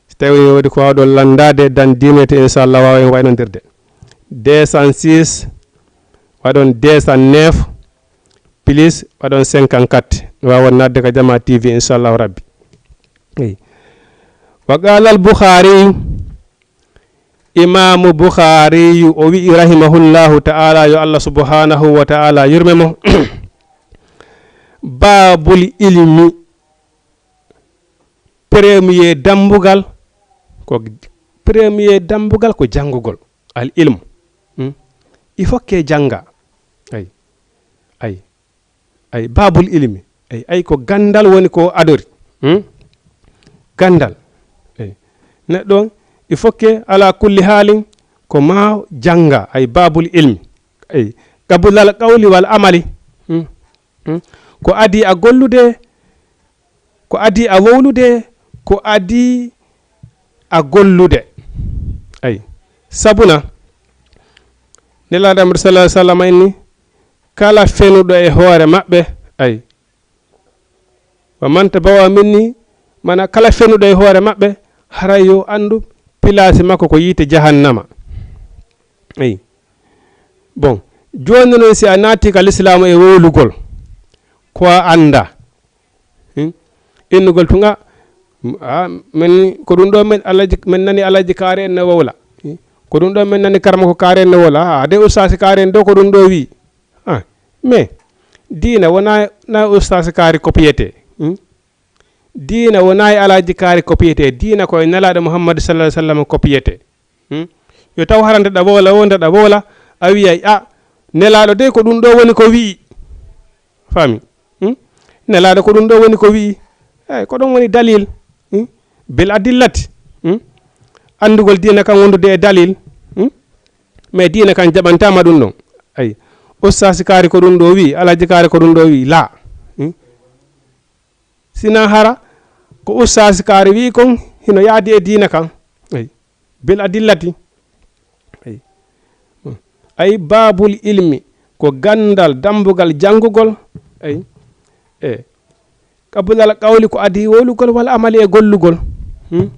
Si tawi woodi ko waawɗon lanndaade, dans dix minutes, inchallah, waawen waynondirde. Deux cent six, waɗon deux cent neuf, plus, waɗon cinquante-quatre. Waawon naatde ka Jama T V, inchallahu rabbi. Eyi. Wa qala al Bukhari, Imaamu Bukhariyu o wi'i, rahimahullahu ta'ala, yo Allah subhanahu wa ta'ala yurme mo, "Babul ilmi", premier dambugal, ko premier dambugal ko janngugol, al ilmu. Hmm? Il faut que jannga. Ay, ay. Ay, babul ilmi. Ay, ay, ko ganndal woni ko adori. Hmm? Ganndal. Ay. Neɗɗo on, il faut que ala kulli haalin ko ma jannga. Ay, babul ilmi. Ay, qabulal qawli wal amali. Hmm? Hmm? Ko adii a gollude, ko adii a wowlude, ko adii a gollude. Ay. Sabuna, Nelaaɗo Muhammad sallallahu alaihi wasallam inni, kala fenuɗo e hoore maɓɓe, ay, wa man tabawa minni, mana kala fenuɗo e hoore maɓɓe, haray yo anndu pilaasi makko ko yiite jahannama. Ay. Bon, jooni noon si a naati ka lislaamu e wowlugol, ko a annda. Hmm? Innugol tun, a, a, men, ko ɗum ɗo men Alhaji, men nani Alhaji Kaari en no wowla. Hmm? Ko ɗum ɗo men nani Karamoko Kaari en no wowla. A, de Ustaasi Kaari en ɗo ko ɗum ɗo wi. A, mais, diina wona, na Ustaasi Kaari kopiyete. Hmm? Diina wona e Alhaji Kaari kopiyete. Diina ko e Nelaaɗo Muhammad sallallahu alaihi wasallam kopiyete. Hmm? Yo taw hara nde ɗa wowla wo, nde ɗa wowla, a wiyay, a, Nelaaɗo dey ko ɗum ɗo woni ko wi'i. Faami? Hmm? Nelaaɗo ko ɗum ɗo woni ko wi'i. Eyi, ko ɗum woni dalil. Hmm? Bil adillati. Hmm? anndugol diina kan wondude e dalil. Hmm? Mais diina kan jaɓantaama ɗum ɗon. Ay. Ustaasi kaari ko ɗum ɗo wi, alhaji kaari ko ɗum ɗo wi, la. Hmm? Sina hara ko ustaasi kaari wi kon hino yaadi e diina kan. Ay. Bil adillati. Ay. Ay, babul ilmi ko ganndal, dambugal janngugol. Ay. E. Qabulal qawli ko adii wowlugol, wal amali e gollugol. Hmm?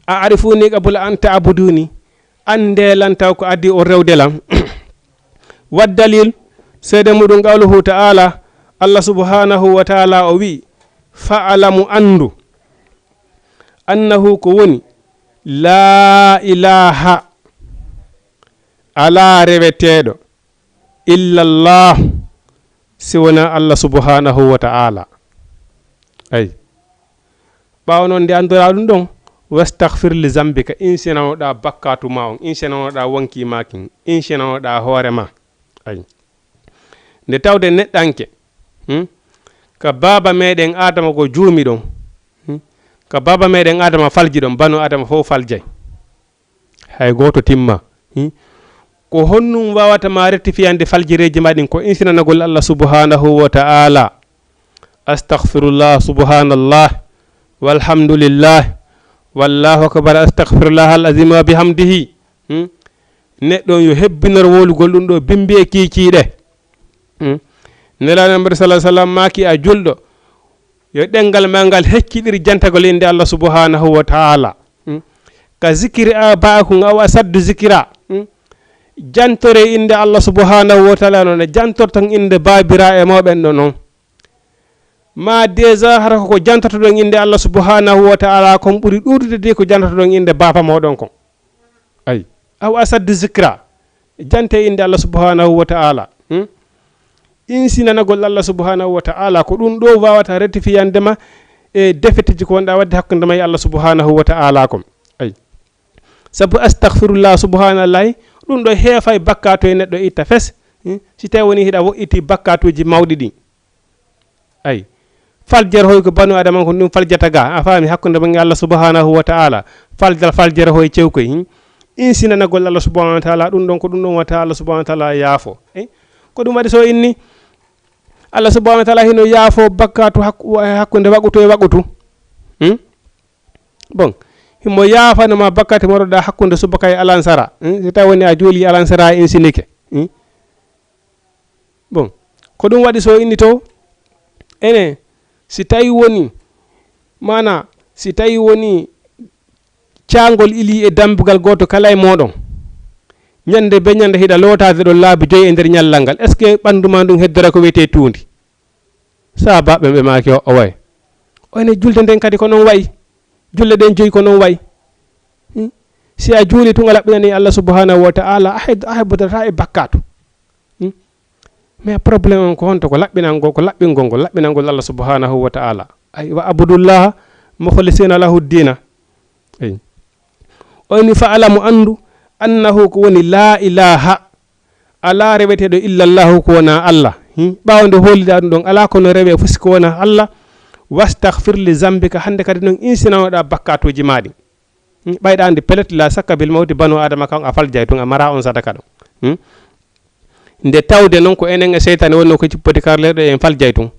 A arifuni qabla an ta'buduni. Annde lan taw ko adii on rewde lan. Waddalil, seede muɗum qawluhu ta'ala, Allah subhanahu wa ta'ala o wi, fa'alamu anndu, annahu ko woni, la ilaha, alaa reweteeɗo, illallah, si wonaa Allah subhanahu wa ta'ala. Ay. Ɓaawo noon nde anndoraa ɗum ɗon, wastahfir li zambika, insinanoɗaa bakkaatu ma on, insinanoɗaa wonkii maa kin, insinanoɗaa hoore ma. Ay. Nde tawde neɗɗanke, hmm? Ka baaba meɗen Adama ko juumi ɗon, hmm? Ka baaba meɗen Adama falji ɗon, banu Adama fof faljay. Hay gooto timma. Hmm? Ko honɗum wawata ma rectifiyande faljireeji ma ɗin? Ko insinanagol Allah subhanahu wa ta'ala. Astaghfirullah, subhanallah, walhamdulillah, wallahu akbar, astaghfirullah al azim wa bihamdihi. Hmm? Neɗɗo on yo hebbinor wowlugol ɗum ɗo bimbi e kiikiiɗe. Hmm? Nelaaɗo Muhammad sallallahu alaihi wasallam maaki a julɗo, yo ɗemngal maa ngal hecciɗir jantagol innde Allah subhanahu wa ta'ala. Hmm? Ka zikiri abaakum aw asaddu zikira. Hmm? Jantore innde Allah subhanahu wa ta'ala no no jantorton innde baabiraaɓe mooɗon ɗon non. Ma déjà hara ko jantotoɗon innde Allah subhanahu wa ta'ala kon ɓuri ɗuuɗude de ko jantotoɗon innde baaba mooɗon kon. Ay. Aw asaddu zikra. Jante innde Allah subhanahu wa ta'ala. Hmm? Insinanagol Allah subhanahu wa ta'ala ko ɗum ɗo wawata rectifiyande ma e defeteji ko wonɗa wadde hakkunde ma e Allah subhanahu wa ta'ala kon. Ay. Sabu astaghfirullah, subhanallahi, ɗum ɗo heefay bakkaatu e neɗɗo itta fes. Hmm? Si tawi woni hiɗa woɗɗiti bakkaatuji mawɗi ɗin. Ay. Faljere hoy ko banu adama ko ɗum faljata ga. A faami hakkunde ma e Allah subhanahu wa ta'ala. Faljal faljere hoy cewkoy. Hmm? Insinanagol Allah subhanahu wa ta'ala, ɗum ɗon ko ɗum ɗon wata Allah subhanahu wa ta'ala yaafo. Eh? Ko ɗum waɗi so inni Allah subhanahu wa ta'ala hino yaafo bakkaatu hakku-, hakkunde waqutu e waqutu. Hmm? Bon, himo yaafano ma bakkaatu mo waɗuɗa hakkunde subaka e alansara. Hmm? Si tawi woni a juuli alansara a insinike. Hmm? Bon, ko ɗum waɗi so inni to, ene, si tawi woni, mana, si tawi woni caangol ili e dambugal gooto kala e mooɗon, ñande be ñande hiɗa lootaade ɗon laabi joyi e nder ñallal ngal, est ce que ɓanndu ma ndun heddora ko wiyetee tuundi? Saabaaɓe ɓe maaki o, o wayi. O ene julde nden kadi ko non wayi. Julle ɗen joyi ko non wayi. Hmm? Si a juuli tun a laɓɓinani Allah subhanahu wa ta'ala, a hed-, a hebbodata e bakkaatu. Hmm? Mais problème on ko honto? Ko laɓɓinangol, ko laɓɓingol ngol, laɓɓinangol Allah subhanahu wa ta'ala. Ay, wa abudullaha mukhlisina lahu dina. Ay. O ni fa'alamu, anndu, annahu, ko woni la ilaha, alaa reweteeɗo illa Allahu, ko wona Allah. Hmm? Ɓaawo nde hooliɗa ɗum ɗon, alaa kono rewe fof si ko wona Allah. Wastaghfir li zambika, hannde kadi noon insinanoɗa bakkaatuji ma ɗin. Hmm? Ɓayɗa anndi pelet la sakka bil mawti banu adama kan a faljay tun, a mara on sadaka ɗon. Hmm? Nde tawde noon ko enen e seytaane wonno ko cippoti karleɗo en faljay tun.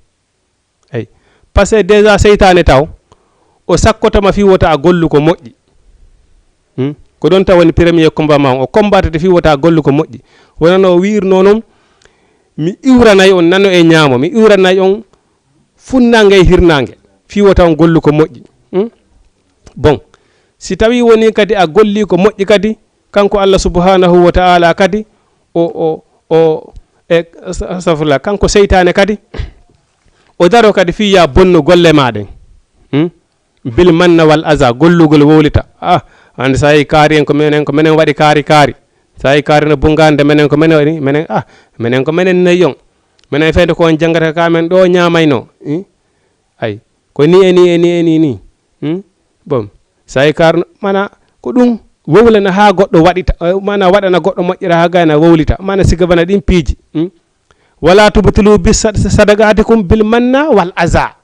Eyi. Parce que déjà seytaane taw, o sakkotoma fii wota a gollu ko moƴƴi. Hmm? Ko ɗon taw woni premier combat ma on. O combatete fii wota a gollu ko moƴƴi. Wonano o wi'irno non, mi iwranay on nano e ñaamo, mi iwranay on funnaange e hirnaange. Fii wota on gollu ko moƴƴi. Hmm? Bon, si tawi woni kadi a golli ko moƴƴi kadi, kanko Allah subhanahu wa ta'ala kadi, o, o, o, e, astafirullah, kanko seytaane kadi, o daro kadi fii ya bonno golle ma ɗen. Hmm? Bil manna wal aza, gollugol wowlita. Ah, hannde sa yi kaari en ko menen, ko menen waɗi kaari kaari. Sa yi kaari no bungaande menen ko menen waɗi, menen, ah, menen ko menen nayi on. Menen feyde ko on janngata ka men ɗo ñaamayno. Hmm? Ay, ko ni e ni e ni e ni ni. Hmm? Bon, sa yi kaari no, mana ko ɗum wowlana haa goɗɗo waɗita, eh, mana waɗana goɗɗo moƴƴere haa gayna wowlita, mana siga bana ɗin piiji. Hmm? Wala tubtilu bi sad-, sadaqatikum bil manna wal aza.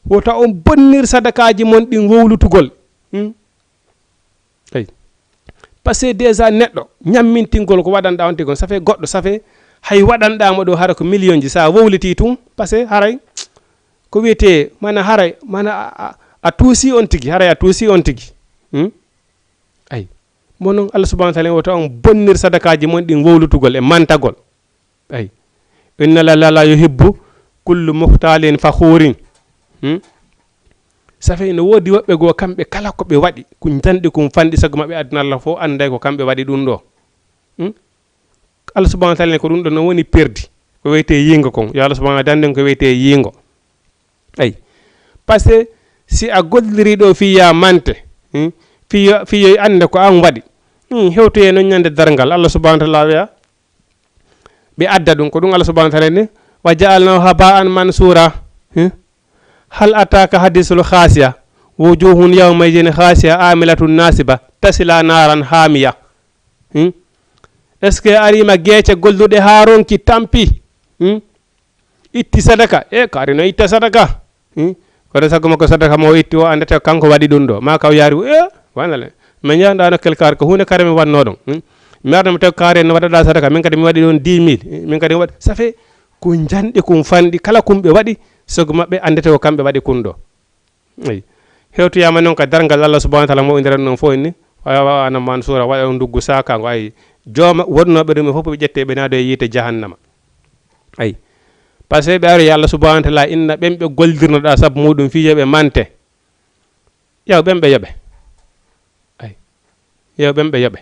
Wota on bonnir sadakaaji mon ɗin wowlutugol. Hmm? Parce que déjà neɗɗo ñammintingol ko waɗanɗa on tigi on, ça fait goɗɗo, ça fait hay waɗanɗa mo ɗo hara ko million ji, sa wowliti tun, parce que haray ko wiyete mana haray mana a, a, a tuusi on tigi, haray a tuusi on tigi. Hmm? Ay. Mo non Allah subhanahu wa ta'ala wota on bonnir sadakaji mon ɗin wowlutugol e mantagol. Ay. Inna la la yuhibbu kullu muhtalin fakhurin. Hmm? Ça fait no woodi woɓɓe goo kamɓe kala ko ɓe waɗi kun janɗi kun fanɗi sago maɓɓe adduna Allah fof annday ko kamɓe waɗi ɗum ɗo. Hmm? Allah subhanahu wa ta'ala ko ɗum ɗo no woni perdi ko wiyete yingo kon. Yo Allah subhanahu wa ta'ala danden ko wiyete yingo. Ay. Parce que si a golliri ɗo fiya mante, hmm? Fiyo fiyo annde ko an waɗi. Hmm, hewtoye noon ñande darngal Allah subhanahu wa ta'ala wiya ɓe adda ɗum ko ɗum Allah subhanahu wa ta'ala ni wa ja'alnahu haba'an mansura. Hmm? Hal ataka hadisul khasiya wujuhun yawma idhin khasiya amilatun nasiba tasla naran hamiya. Hmm? Est-ce que arima geece golluɗe haa ronki tampi? Hmm? Itti sadaka e kaari no itta sadaka. Hmm? Kono sago makko sadaka mo itti o andata kanko waɗi ɗum ɗo ma kaw yaari e wanale min yandano kel kaari ko hunde kare mi wanno ɗon. Hmm? Mi arno mi tawi kaari no waɗaɗa sadaka min kadi mi waɗi ɗon dix mille. Hmm? Min kadi mi waɗi ça fait ko janɗi kun fanɗi kala kumɓe waɗi sago maɓɓe andata ko kamɓe waɗi kun ɗo. Eyi. Hewtoyama noon ka darngal Allah subhanahu wa ta'ala mo indira noon fof ni wawa ana mansura waɗa on nduggu sakango ay jooma wonnoɓe ɗum e fof ɓe ƴette ɓe naado e yiite jahannama. Ay. Parce que ɓe ari Allah subhanahu wa ta'ala inna ɓen ɓe goldirnoɗa sabu muɗum fii yoɓe mante. Yaw ɓen ɓe yoɓe. Ay. Yaw ɓen ɓe yoɓe.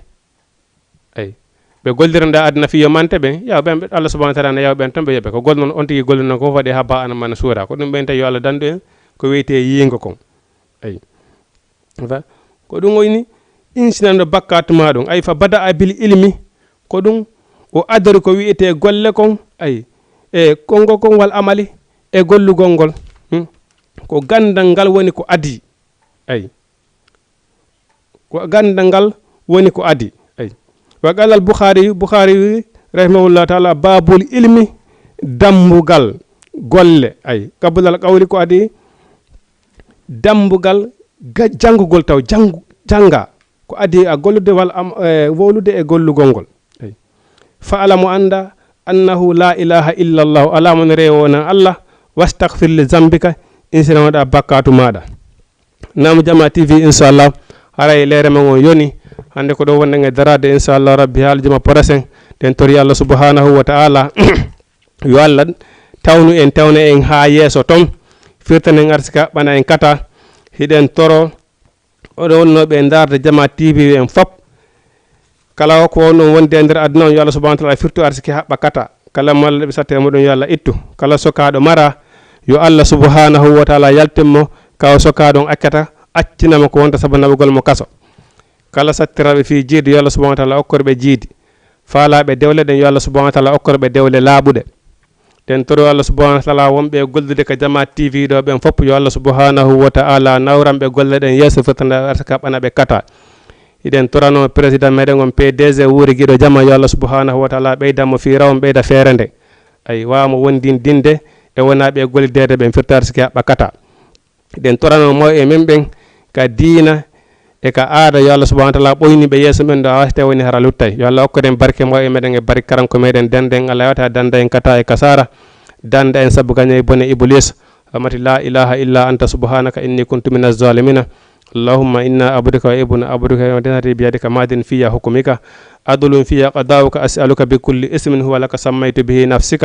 Ay. Ɓe golliranɗa aduna fii yo mante ɓen yaw ɓen ɓe Allah subhanahu wa ta'ala na yaw ɓen tan ɓe yoɓe ko gol noon on tigi golli noon ko fof waɗi ha ba ana mana suura ko ɗum ɓen tawi yo Allah dandu en ko wiyete yiingo kon. Ay. Fa ko ɗum woni insinando bakkatu ma ɗum ay fa bada a bil ilmi ko ɗum o adori ko wiyete golle kon ay e konngol kon wal amali e gollugol ngol. Hmm? Ko gandal ngal woni ko adi. Ay. Ko gandal ngal woni ko adi. Ay. Wa qala al bukhari bukhari wi rahimahullah ta'ala babul ilmi dambugal golle ay qabla al qawli ko adi dambugal ga- jangugol taw jangu janga ko adi a gollude wal am e wowlude e gollugol ngol. Ay. Fa alamu anda annahu la ilaha illa allah ala mon rewo na allah wastaghfir li zambika insina wada bakkatu mada. Nam jama tv inchallah haray leere men on yoni hannde ko ɗo wonɗen e darade inchallah rabbi haala juma prochain ɗen tori allah subhanahu wa ta'ala yo allah tawnu en tawna en ha yeeso ton firtanen arsika ɓana en kata hiɗen toro oɗo wonnoɓe e darde jama tv en fop kala ko wonɗon wonde e nder aduna on yo allah subahanahu wa taala firtu arsiki haɓɓa kata kala malluɓe satte e muɗum yo allah ittu kala sokaaɗo mara yo allah subahanahu wa taala yaltin mo kaw sokaaɗo on accata accinama ko wonta sabu naɓugol mo kaso kala sattiraaɓe fii jiidi yo allah subahanahu wa taala okkor ɓe jiidi faalaaɓe dewle ɗen yo allah subahanahu wa taala okkor ɓe dewle laaɓuɗe ɗen toro allah subahanahu wa taala wonɓe e gollude ka jama tv ɗo ɓen fof yo allah subahanahu wa taala nawranɓe golle ɗen yeeso firtande arsaka ɓana ɓe kata hiɗen torano président meɗen on pdg wuuri giɗo jama yo allah subahanahu wa taala ɓeyda mo fii rawon ɓeyda feere nde ay wawa mo wondindinde e wonaɓe e gollideede ɓen firtarsiki haɓɓa kata hiɗen torano mawɓe men ɓen ka diina e ka aada yo allah subahanahu wa taala ɓoyni ɓe yeeso men ɗo awasite woni hara luttay yo allah okkoɗen barke mawɓe meɗen e barke karanko meɗen dande en allah yewta dande en kata e kasara dande en sabu gaño e bone iblis amati la ilaha illa anta subhanaka inni kuntu min azzalimina اللهم إنا عبدك وابن عبدك ونجعلنا بيدك ماض في حكمك عدل في قضاؤك أسألك بكل اسم هو لك سميت به نفسك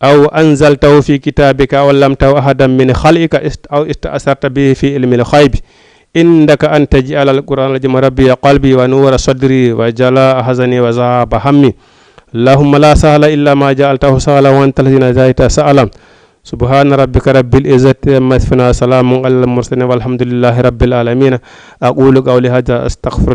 أو أنزلته في كتابك أو علمته أحدا من خلقك أو استأثرت به في علم الغيب عندك أن تجعل القرآن العظيم ربيع قلبي ونور صدري وجلاء حزني وذهاب همي اللهم لا سهل إلا ما جعلته سهلا وأنت الذي أنزلت سهلا سبحان ربك رب العزة عما يصفون وسلام على المرسلين والحمد لله رب العالمين أقول قولي هذا أستغفر